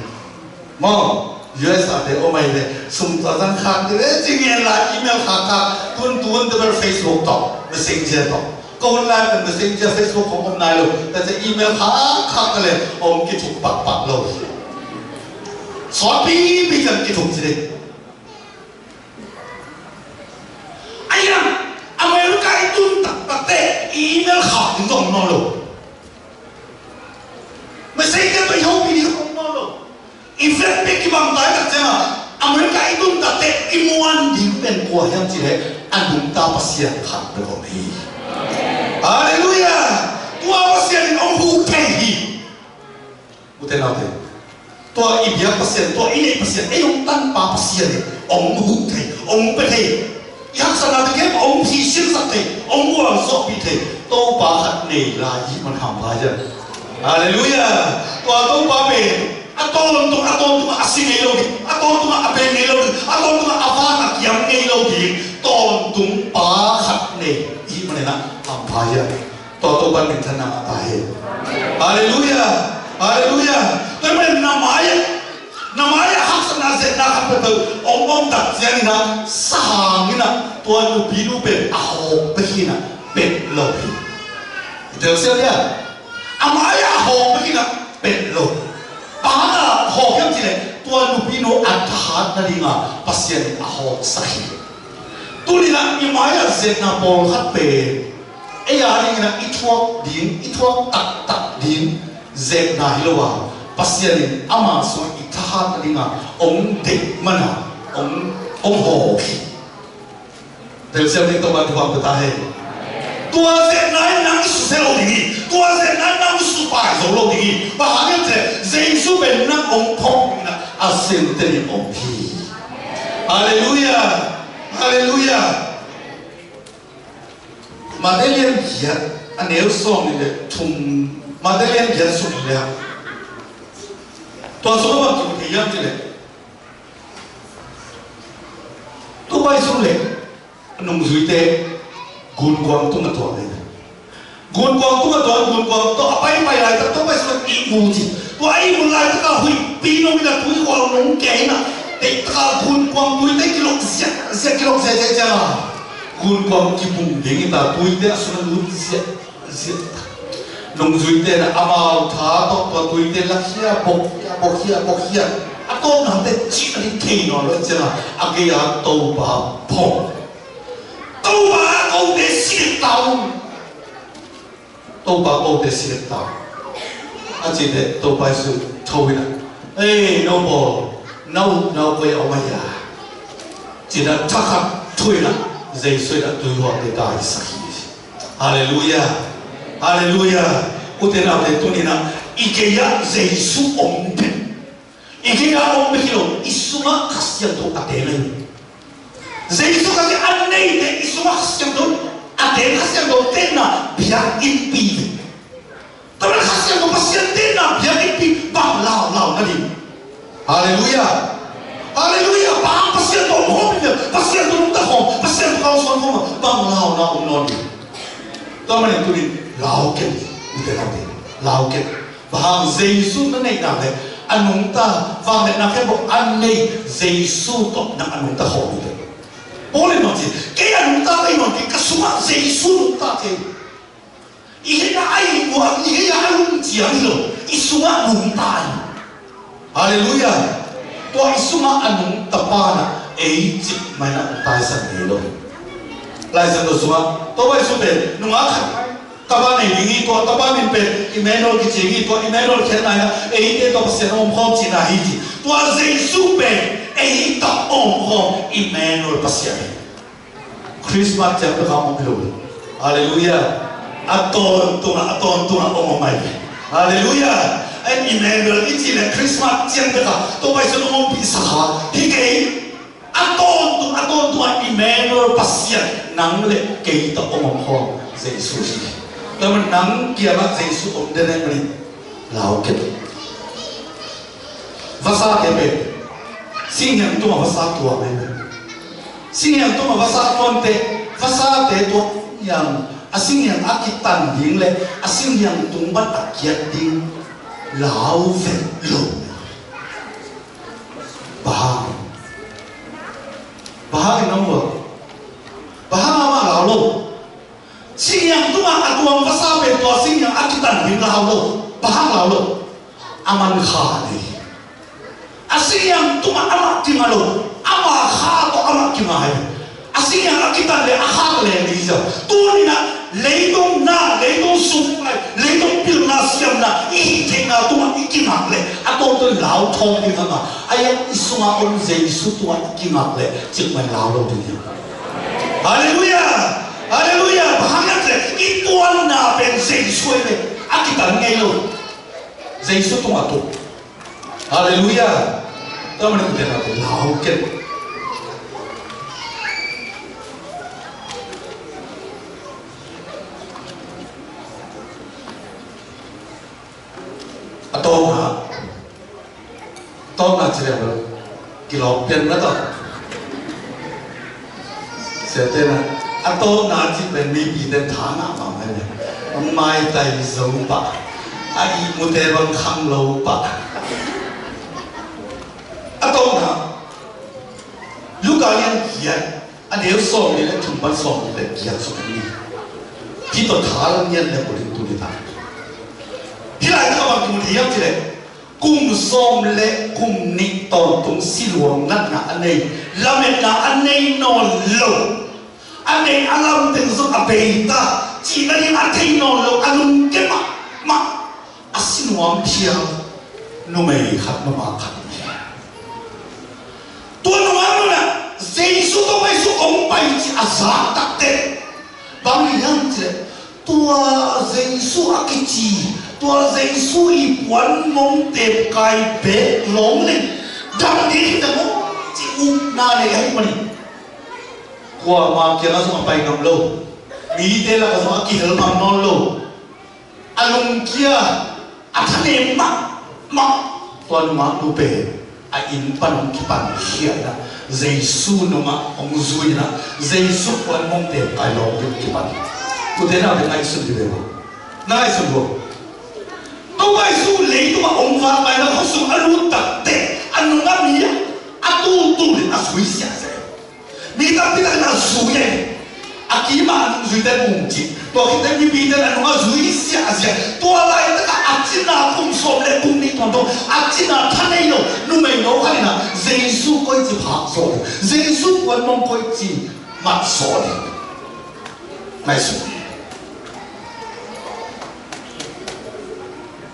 Maw, U S a te om ai ve. Sum tua zang khak te le ci ngen lai, email khak khak, tun tun te bel Facebook tawh, Messenger tawh. Ko hun lai pen Messenger, Facebook khawng om nai lo, tua ciang email khak khak te le om kithuk pakpak lo. Sawt pipi ciang kithuk ci ding. Ahi hang America i tun taktakte i email khak ding zong om nawn lo. Messenger tawh i hopih ding zong om nawn lo. I vet bek kibang tai tak ciang a, America i tun takte i muan ding pen kua hiam cih leh a nungta Pasian khat bek om hi. Halleluiah. Tua Pasian in hong huh thei hi. Ute naute, tua i biak Pasian, tua i neih Pasian, ei hong tanpa Pasian in hong huh thei, hong pia thei. I haksatnate khempeuh hong phisinsak thei, hong gualzawhpih thei Topa khat nei lai i hih man hampha hi. Halleluiah. Tua Topa pen a tawntung, a tawntungah a si ngei lo ding, a tawntungah a beng ngei lo ding, a tawntungah a van a kiam ngei lo ding tawntung Pa khat nei i hih manin a hampha hi. Tua Topa minthanna ngah ta hen. Halleluiah. Halleluiah. Tua ahih manin na mai-ah, na mai-ah haksatna, ziatna khat peuhpeuh om om tak ciangin ah, sa hangin ah tua nupinu pen a hawk bek hi-in ah pet lo hi. I telsiam hia? A mai-ah a hawk bek hi-in ah pet lo. Bang hang a hawk hiam cih leh tua nupinu a thahat nadingin ah Pasian in a hawksak hi. Tuni-in ah i mai-ah ziatna pawlkhat pen ei a dingin ah i thuak ding, i thuak taktak ding ziatna hi lo a, Pasian in ama sungah i thahat nadingin ah hong deih man a, hong, hong hawk hi. Telsiam ding Topa'n thupha pia ta hen. Tua ziatna in nang susia lo ding hi. Tua ziatna in nang supai zo lo ding hi. Bang hang hiam cih leh Jesu pen nang hong phawk dingin ah a sente ding om hi. Halleluiah. Halleluiah. Matthai lian giat, a neu sawmnih le thum, Matthai lian giat sawmnih le, tua sungah bang kimu thei hiam cih leh, Topa Jesu le a nungzuite gunkuang tungah tuak hi. Gunkuang tungah tuak, gunkuang tawh a paipai laitak Topa Jesu ihmu ci. Tua a ihmu laitak a huihpi nong in ah, tuihual nong kei in ah, deihtak a gunkuang tuite kilok ziahziah, kilok ziahziah ciang a, gunkuang kibung ding hi ta, tuite a sungah lut ziahziah. Nungzuite in ah amau tha tawh tua tuite lakhia, bokkhia, bokkhia, bokkhia. A tawpnate cih a ding thei nawn lo ciang a, a gei-a Topa phawk. Topa, kote si dek ta ung. Topa, kote si dek ta ung, a cih leh Topa Jesu tho in ah, "Ei, no pawl, na upna uh koi ah om a hia?" ci-in ah thakhat thu in ah Jesu in ah tuihualte taisak hi. Halleluiah. Halleluiah. U te nau te, tuni-in ah i gei-ah Jesu om pen, i gei-ah om bek hi lo, i sungah Kha Siangtho a teng hi. Jesu Khazih a neite i sungah Kha Siangtho a teng, Kha Siangtho tenna biakinnpi hi. Tua manin Kha Siangtho, Pasian tenna biakinnpi bang laulau na ding? Halleluiah. Halleluiah. Bang Pasian tawh om khawm hi, Pasian tawh nungta khawm, Pasian tawh kausuan khawm, bang launa om nawn ding? Tua manin tuni-in lau ken, u te nau te, lau ken. Bang hang? Jesu na neih nak leh a nungta, vangliatna khempeuh a nei Jesu tawh nang a nungta khawm hi. Paul in bang ci? "Kei a nungta kei nawn kei, ka sungah Jesu nungta kei." I gei-ah a ihmu, i gei-ah a lungciam hi lo, i sungah nungta hi. Halleluiah. Tua i sungah a nungta pa in ah ei cikmah in ah taisan ngei lo. Lai Siangtho sungah Topa Jesu pen nungak khat tapa nei ding hi, tua tapa min pen Emmanuel kici hi, tua Emmanuel khiatna in ah eite tawh Pasian a om khawm cihna hi ci. Tua Jesu pen ei tawh a om khawm Emmanuel Pasian hi. Christmas ciang bek a om hi lo. Halleluiah. A tawntung ah, a tawntung ah om om mai. Halleluiah. En Emmanuel i cih leh Christmas ciang bek a Topa Jesu in hong ompihsak a hi kei. A tawntung, a tawntung ah Emmanuel Pasian nang le kei tawh hong om khawm Jesu hi. Tua manin nang kiangah Jesu om den ahih manin lau ken. Vasate pen singhiang tungah vasa tuang ahih manin, singhiang tungah vasa tuangte, vasate tua singhiang, a singhiang a kitan ding le a singhiang tung pan a kiat ding lau vet lo. Bang hang? Bang hangin na muak? Bang hang amah lau lo? Singhiang tungah a tuang vasa pen tua singhiang a kitan ding lau lo. Bang hang lau lo? A man kha nei. A singhiang tungah amah kinga lo. Ama kha tawh amah kinga hi. A singhiang a kitan le a kha tawh leng ding hi. Tuni-in ah leitung na, leitung sung, leitung pilna, siamna i hih theihna tungah i kingak leh a tawntung in lau thawm ding hang a, a iang i sungah om Jesu tungah i kingak leh cikmah in lau lo ding hi. Halleluiah. Halleluiah. Bang hang hiam cih leh i tuanna pen Jesu hi leh a kitan ngei lo. Jesu tungah tung. Halleluiah. Tua manin ute naute, lau ken. A tawpna, tawpna ci leng bel kilawm pian na tawh. Siate na, a tawpna cih pen mipite tha ngah mahmah hi. Maitai zo pah, a ihmute bang khang lo pah. A tawpna, Luka lian giat, a neu sawm nih le thum pan sawm nih le giat sung ni. Hih tawh thalang ngiat le kul in tu ni ta. Hih laitak a bang kimu thei hiam cih leh, kum sawm le kum nih tawntung siluang natna a nei, lametna a nei nawn lo, a nei a lam teng zong a bei ta, cihna ding a thei nawn lo, a lungke mahmah, a si nuam phial numei khat, nungak khat. Tua nungak nunah Jesu, Topa Jesu hong pai cih a zak takteh, bang hiam cih leh, tua Jesu a kici, tua Jesu i puan mong tepkai bek lawng leng dam ding hi ta maw, cih upna nei ahih manin, kuama kiangah zong a pai ngam lo, mite lakah zong a kihel ngam nawn lo, a lungkia, a thanem mahmah, tua nungak nu pen a inn pan hong kipan khia in ah, Jesu nungah hong zui in ah, Jesu puan mong tepkai lawng ding kipan. Tute na ngaihsun dih ve maw. Na ngaihsun maw. Topa Jesu leitungah hong vak lai-in ah, khuasung a lut takteh, a nungah mi a tultul in a zui siahsiah. Mi tampi takin a zui e. A kima a nungzuite mu cih. Tua khit teh mipite in a nungah zui siahsiah. Tua laitakah a cina, kum sawm le kum nih tawntung, a cina tha nei lo numeino khat in ah Jesu koici phak zawh ding, Jesu puan mong koici mat zawh ding. Ngaihsun.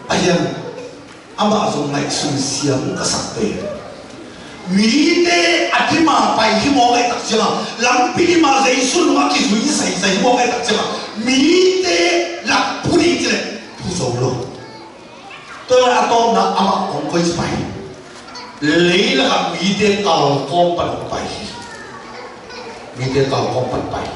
A hiang. Amah zong ngaihsun siam ka sak ve. Mite a dim a pai hi mawk ahih tak ciangin, lampi dim a Jesu nungah kizui saisai hi mawk ahih tak ciangin, mite lak phu ding cih leh phu zo lo. Tua a tawpna amah hong koici pai. Leilakah mite kalkawm pan hong pai hi. Mite kalkawm pan pai.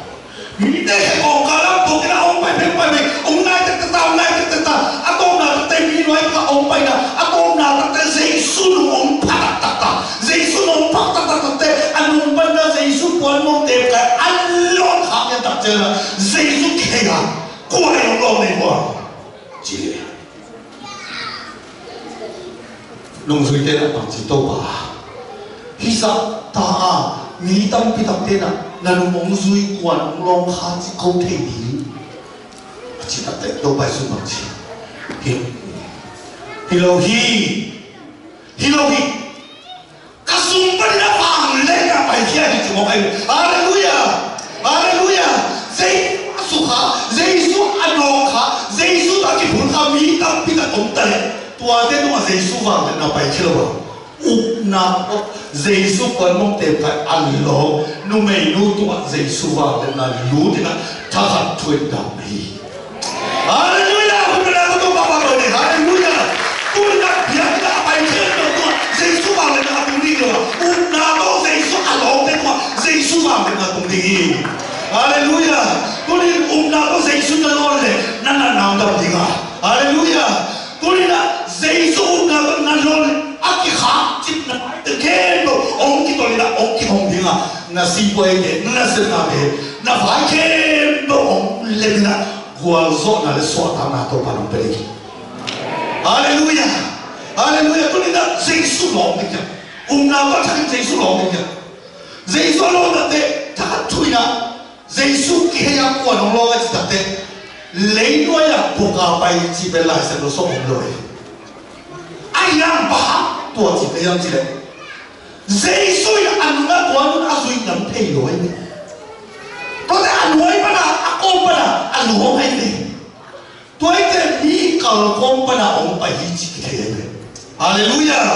Mite he kawngka lam tuk in a hong pai pek pai pek, hong nai tektek ta, hong nai tektek ta. A tawpna takte mi nuai khat hong pai na, a tawpna takte Jesu nung hong pha taktak ta. Jesu nung hong pha taktak takte, a nung pan na Jesu puan mong tepkai a lawng khak in tak ciang na, Jesu kihei a, kua in hong lawng nei kua. Ci le. Nungzuite in a bang ci, Topa, hih zah ta a, mi tampi takte in a, na nung hong zui, kua in hong lawng kha ci ko thei ding? A cih takteh Topa Jesu bang ci, hi, hi lo hi, hi lo hi. Ka sung panin a vangliatna paikhia hi ci mawk ahi. Halleluiah! Halleluiah! Jesu a sukha, Jesu a nawkkha, Jesu tawh a kiphulkha mi tampi tak om ta leh, tuate tungah Jesu vangliatna paikhia lo a, upna tawh Jesu puan mong tepkai a lawng numeinu tungah Jesu vangliatna lut in a, thakhat thu in dam hi. Halleluiah! Hun bena ko to papa ko ne. Halleluiah! Tuni na biakna a pai khia lo tungah Jesu vangliatna tung ding lo. Upna tawh Jesu a lawngte tungah Jesu vangliatna tung ding hi. Halleluiah! Tuni upna tawh Jesu na lawn le na natna hong dam ding a. Halleluiah! Tuni na Jesu upna tawh na lawn le a kikhak cipna te khempeuh hong kitol in a, hong kihong ding a. Na sipuaite, na nasepnate, na vai khempeuh hong lem in a, gualzawhna le suahtakna Topa in hong pia ding hi. Halleluiah! Halleluiah! Tuni na Jesu lawng ding hi a. Upna tawh thak in Jesu lawng ding hi a. Jesu a lawng takteh, thakhat thu in a, Jesu kihei a, kua in hong lawng a cih takteh, leinuai ah buka pai cih pen Lai Siangtho sung om lo hi. A hiang bang hang tua cih pen hiam cih leh, Jesu in a nungah tua nun a zui ngam thei lo ahi ve. Tuate a nuai pan a, a kawm pan a, a luang ahi ve. Tuate mi kalkawm pan a hong pai hi cih kithei ahi ve. Halleluiah!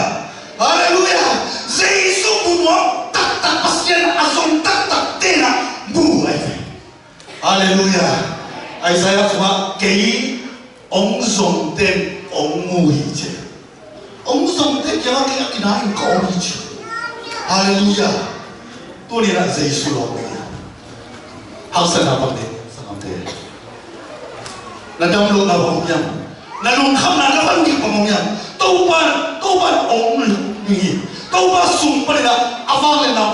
Halleluiah! Jesu mu nuam taktak, Pasian a zong taktak ten a mu ahi ve. Halleluiah! Isaiah sungah kei hong zongte in hong mu hi ci. Hong zongte kiangah kei a kina in ka om hi ci. Halleluiah! Tuni in a Jesu lawng ding hi. Haksatna bang ding, sanggamte. Na dam lohna bang om hiam? Na lungkhamna, na van ding bang om hiam? Topa, Topa in hong lawng ding hi. Topa sung panin a, a vangliatna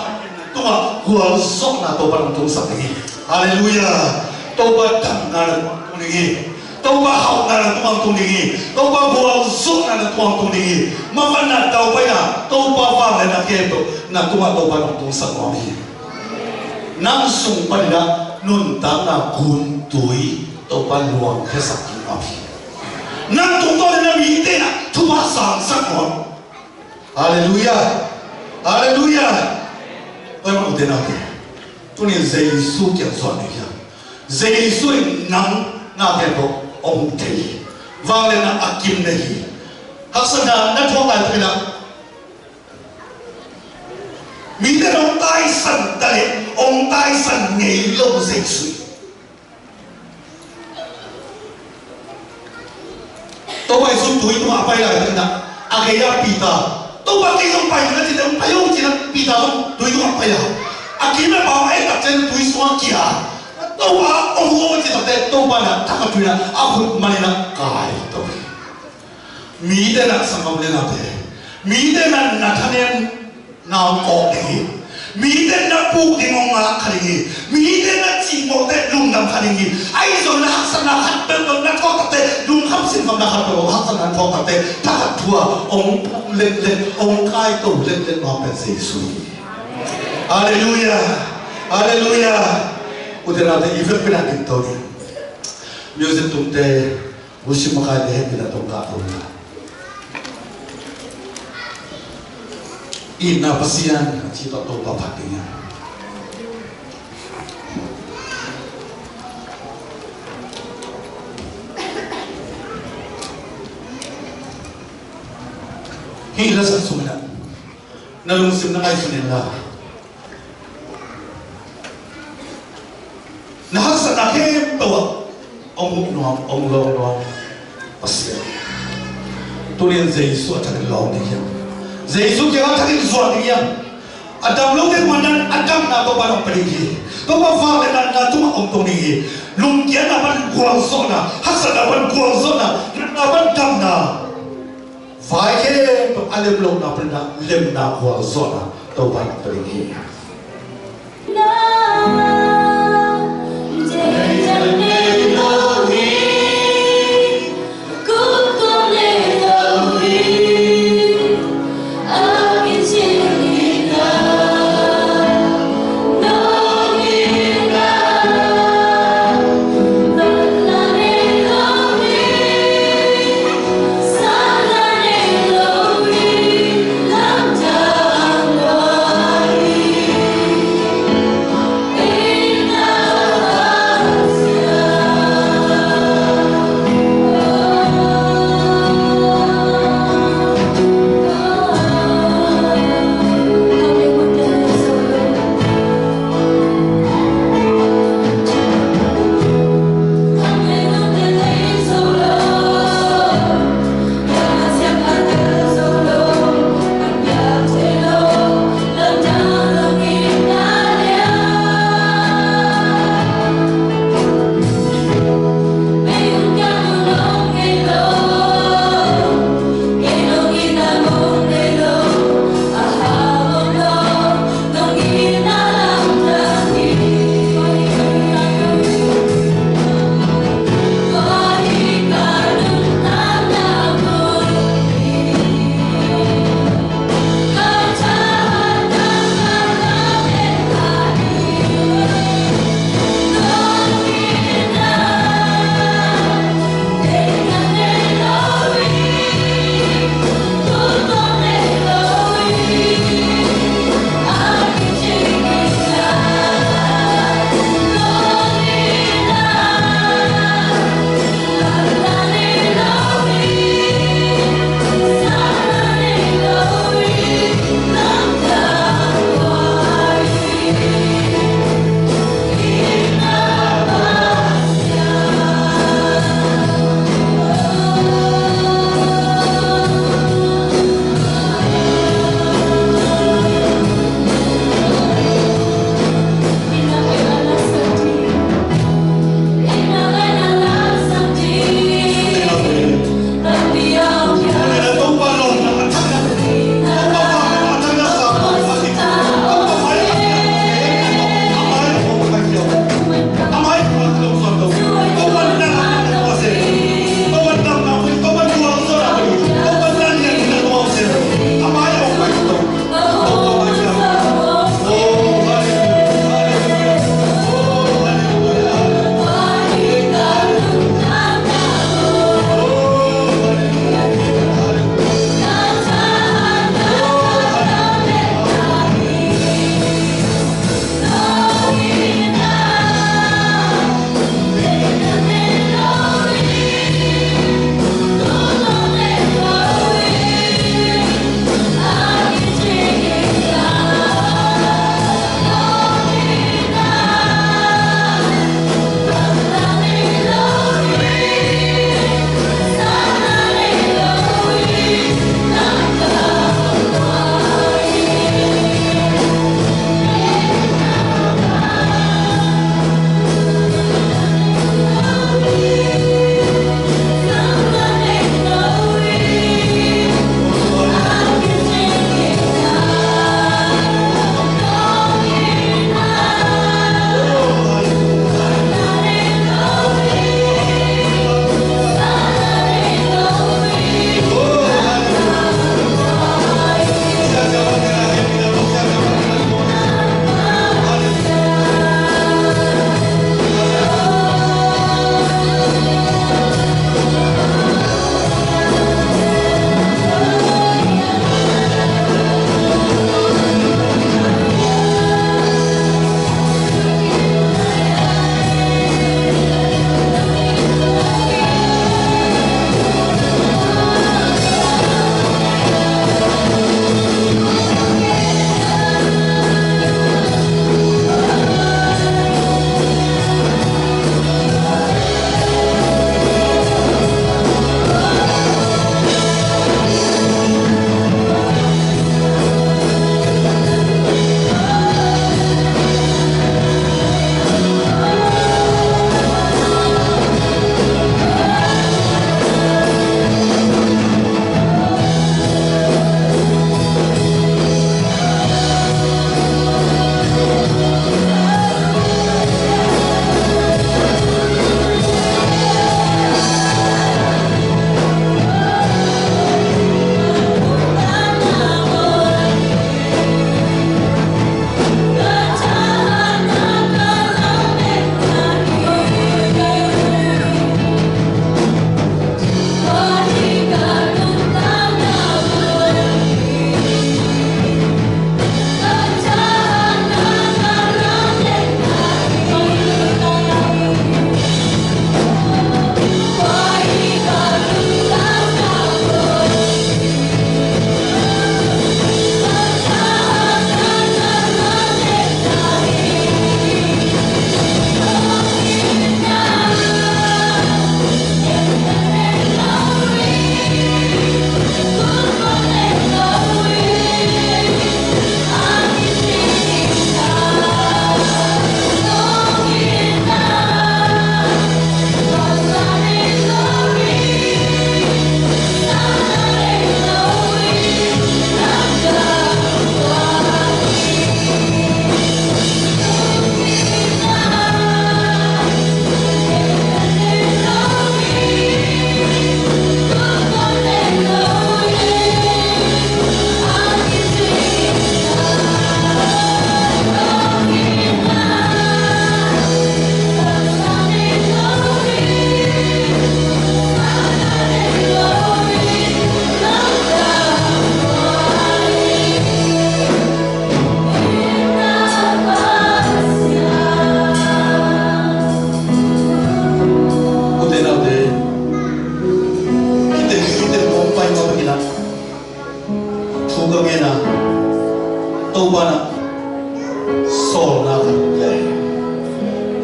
tungah gualzawhna Topa in hong tungsak ding hi. Halleluiah! Topa damna na tungah tung ding hi. Topa hauhna na tungah tung ding hi. Topa gualzawhna na tungah tung ding hi. Mavana, daupaina, Topa vangliatna khempeuh na tungah Topa hong tungsak nuam hi. Nang sung panin ah nuntakna guntui Topa luangkhiasak ding nuam hi. Nang tungtawn in ah mite in ah thupha sangsak nuam. Halleluiah. Halleluiah. Tua ahih manin ute naute, tuni-in Jesu kiang zuan ding hiam? Jesu in nang na khempeuh hong thei hi. Vangliatna a kim na hi. Haksatna na thuak laitakin ah mite in hong taisan ta leh hong taisan ngei lo Jesu hi. Topa Jesu tui tungah a pai laitakin ah, a gei-ah Peter, "Topa, kei zong pai ding," a cih teh, "Pai o," ci-in ah Peter zong tui tungah pai a. A kim a pau a et tak ciangin tui sungah kia a, "Topa, om o," a cih tak teh Topa in ah thakhat tui in ah a khut manin ah kai to hi. Mite in ah, sanggam le naute, mite in ah na thanem na hong kawk ding hi. Mite in na puk ding hong ngak kha ding hi. Mite in na cihmawh teh lungdam kha ding hi. Ahi zongin na haksatna khat peuhpeuh na thuak tak teh, lungkham sinkhamna khat peuhpeuh haksatna na thuak tak teh, thakhat thu-a hong puk letlet, hong kaito letlet nuam pen Jesu hi. Halleluiah. Halleluiah. Ute naute, i vekpi-in ah dingto ni. Music tumte, worship makaite hehpihna tawh kah to ni. Itna Pasian, a ci tawh Topa phat ding hi. Hih la sak sungin ah na lungsim na ngaihsun inla, na haksatna khempeuh ah hong huh nuam, hong lawng nuam Pasian. Tuni-in Jesu a thakin lawng ding hiam? Jesu kiangah a thakin zuan ding hiam? A dam lote tungah a damna Topa in hong pia ding hi. Topa vangliatna na tungah hong tung ding hi. Lungkiatna pan gualzawhna, haksatna pan gualzawhna, natna pan damna, vai khempeuh a lem lohna panin ah lemna, gualzawhna Topa in hong pia ding hi.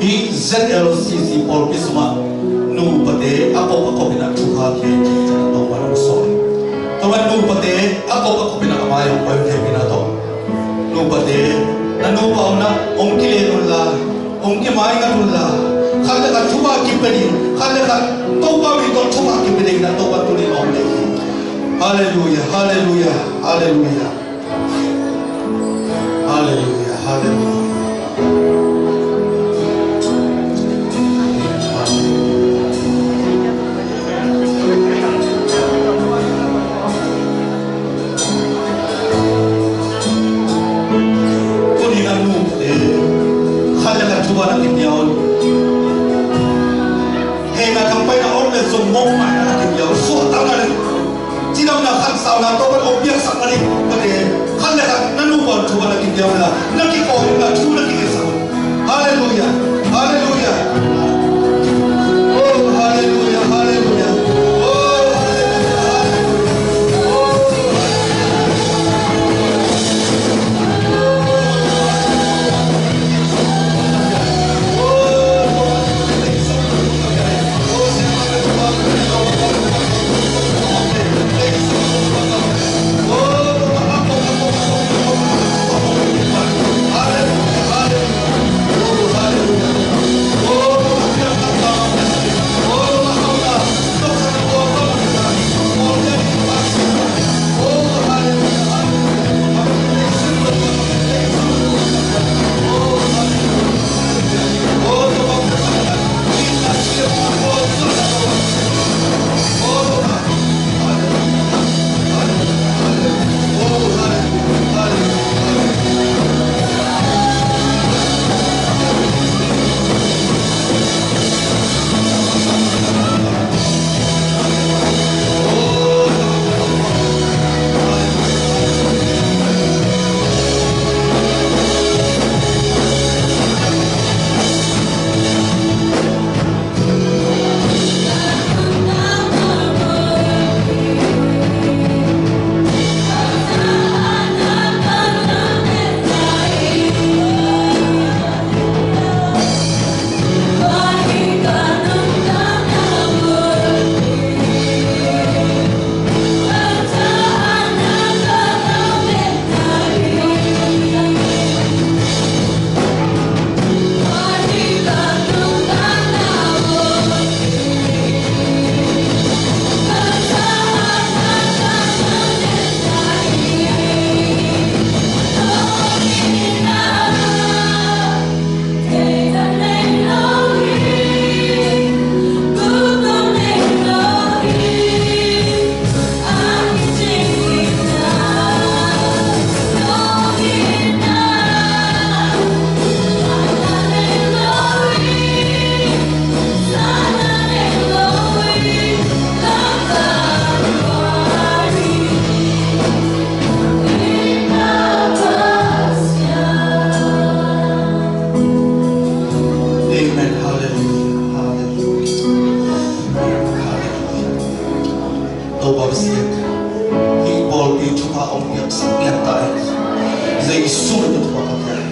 Hih Z L C C pawlpi sungah nupate a kop a kop in a thupha khia in, Topa in hong sawl. Topa in nupate a kop a kop in a mai hong pai thei pina tawh. Nupate, na nupa un ah hong kilen un la, hong kimaingat un la, khat le khat thupha kipia ding, khat le khat Topa min tawh thupha kipia ding in a Topa tuni in hong deih hi. Halleluiah, halleluiah, halleluiah. Halleluiah, halleluiah. Tuni in a nupate, khat le khat thupha na kipia un. Hehna thangpaihna om le zong mawkmaina na kipia un. Suahtakna le cidamna khansauna Topa in hong piaksak nading, khat le khat na nupa un thupha na kipia un la, na kikawi un la, thu na kikhensak un. Halleluiah, halleluiah. Oh, halleluiah, halleluiah. Oh, halleluiah, halleluiah. Oh, Amen. Halleluiah. Halleluiah. Halleluiah. Topa Pasian, hih pawlpi thupha hong piaksak ngiat ta in. Jesu min tawh thupha ka pia hi.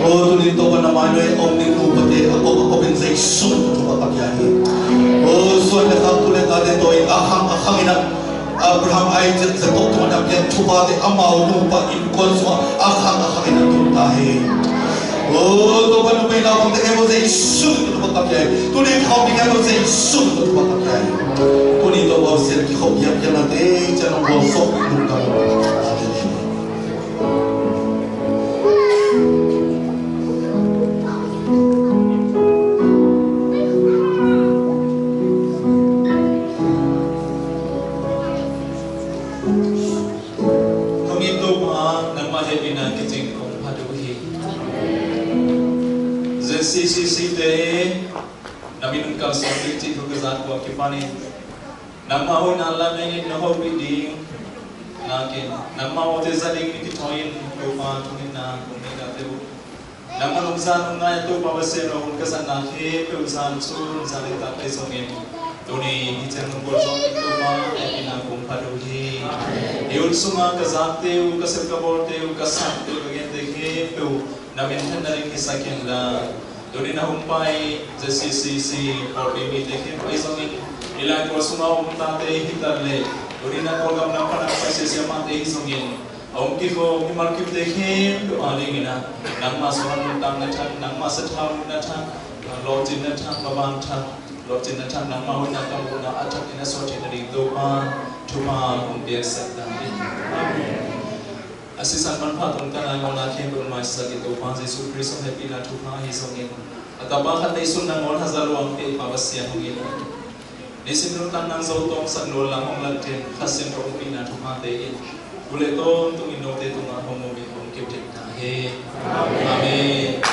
O, tuni Topa na mai-ah hong om ding nupate a kop a kop in Jesu min tawh thupha ka pia hi. O, suan le khak, tu le tate tawh in a khang a khang in a Abraham, Isaac, Jacob tungah na piak thupate amau nupa innkuan sungah a khang a khang in a tun ta hen. O, Topa, numei naupangte khempeuh Jesu min tawh thupha ka pia hi. Tuni kikhop ding khempeuh Jesu min tawh thupha ka pia hi. Tuni Topa Pasian, kikhop biakpiaknate ciang hong bawlsawk ding lungdam. Thonginn Topa, nangmah hehpihna kicing kong phat uh hi. Z C C C te na min hong kalsuan ding cih thu ka zak uh a kipanin, nangmah hoihna lam in na hopih ding nakin, nangmah awte za ding na kithawi in, Topa, thonginna kong neih dante uh. Nangmah nong zan nong ngai a, Topa Pasian aw, hun ka zatna khempeuh zan sun zan nitak ahi zongin, tuni hih ciang nong gual zawh in, Topa, hehpihna kong phat uh hi. Hih hun sungah ka zakte uh, ka sep ka bawlte uh, ka sakte uh, ka gente khempeuh na minthanna ding hisak in la. Tuni-in a hong pai ZCCC pawlpi mite khempeuh ahi zongin, i Laikawl sunga om tate hi ta leh, tuni-in a Kawlgam lam pan a pai siasia mahte hi zongin, a om kikhawm i malkimte khempeuh a dingin ah, nangma suan nuntakna thak, nangma sathau nunna thak, lawhcinna thak, mavang thak, lawhcinna thak, nangma hoihna ka muhna a thakin a suah theihna ding Topa, thupha hong piaksak ta in. Amen. A sisan manpha tungtang a i mawhna khempeuh maisak i Topa Jesuh Khrist hong hehpihna thupha ahi zongin, a Tapa khat neisun nangawn hazat luang pia i Pa Pasian hong it in, nisim nuntak nang zo tawmsak nawn lam hong lak ding Kha Siangtho hong hehpihna thuphate in, tu leh tawntungin note tungah hong om in hong kip ding ta hen. Amen.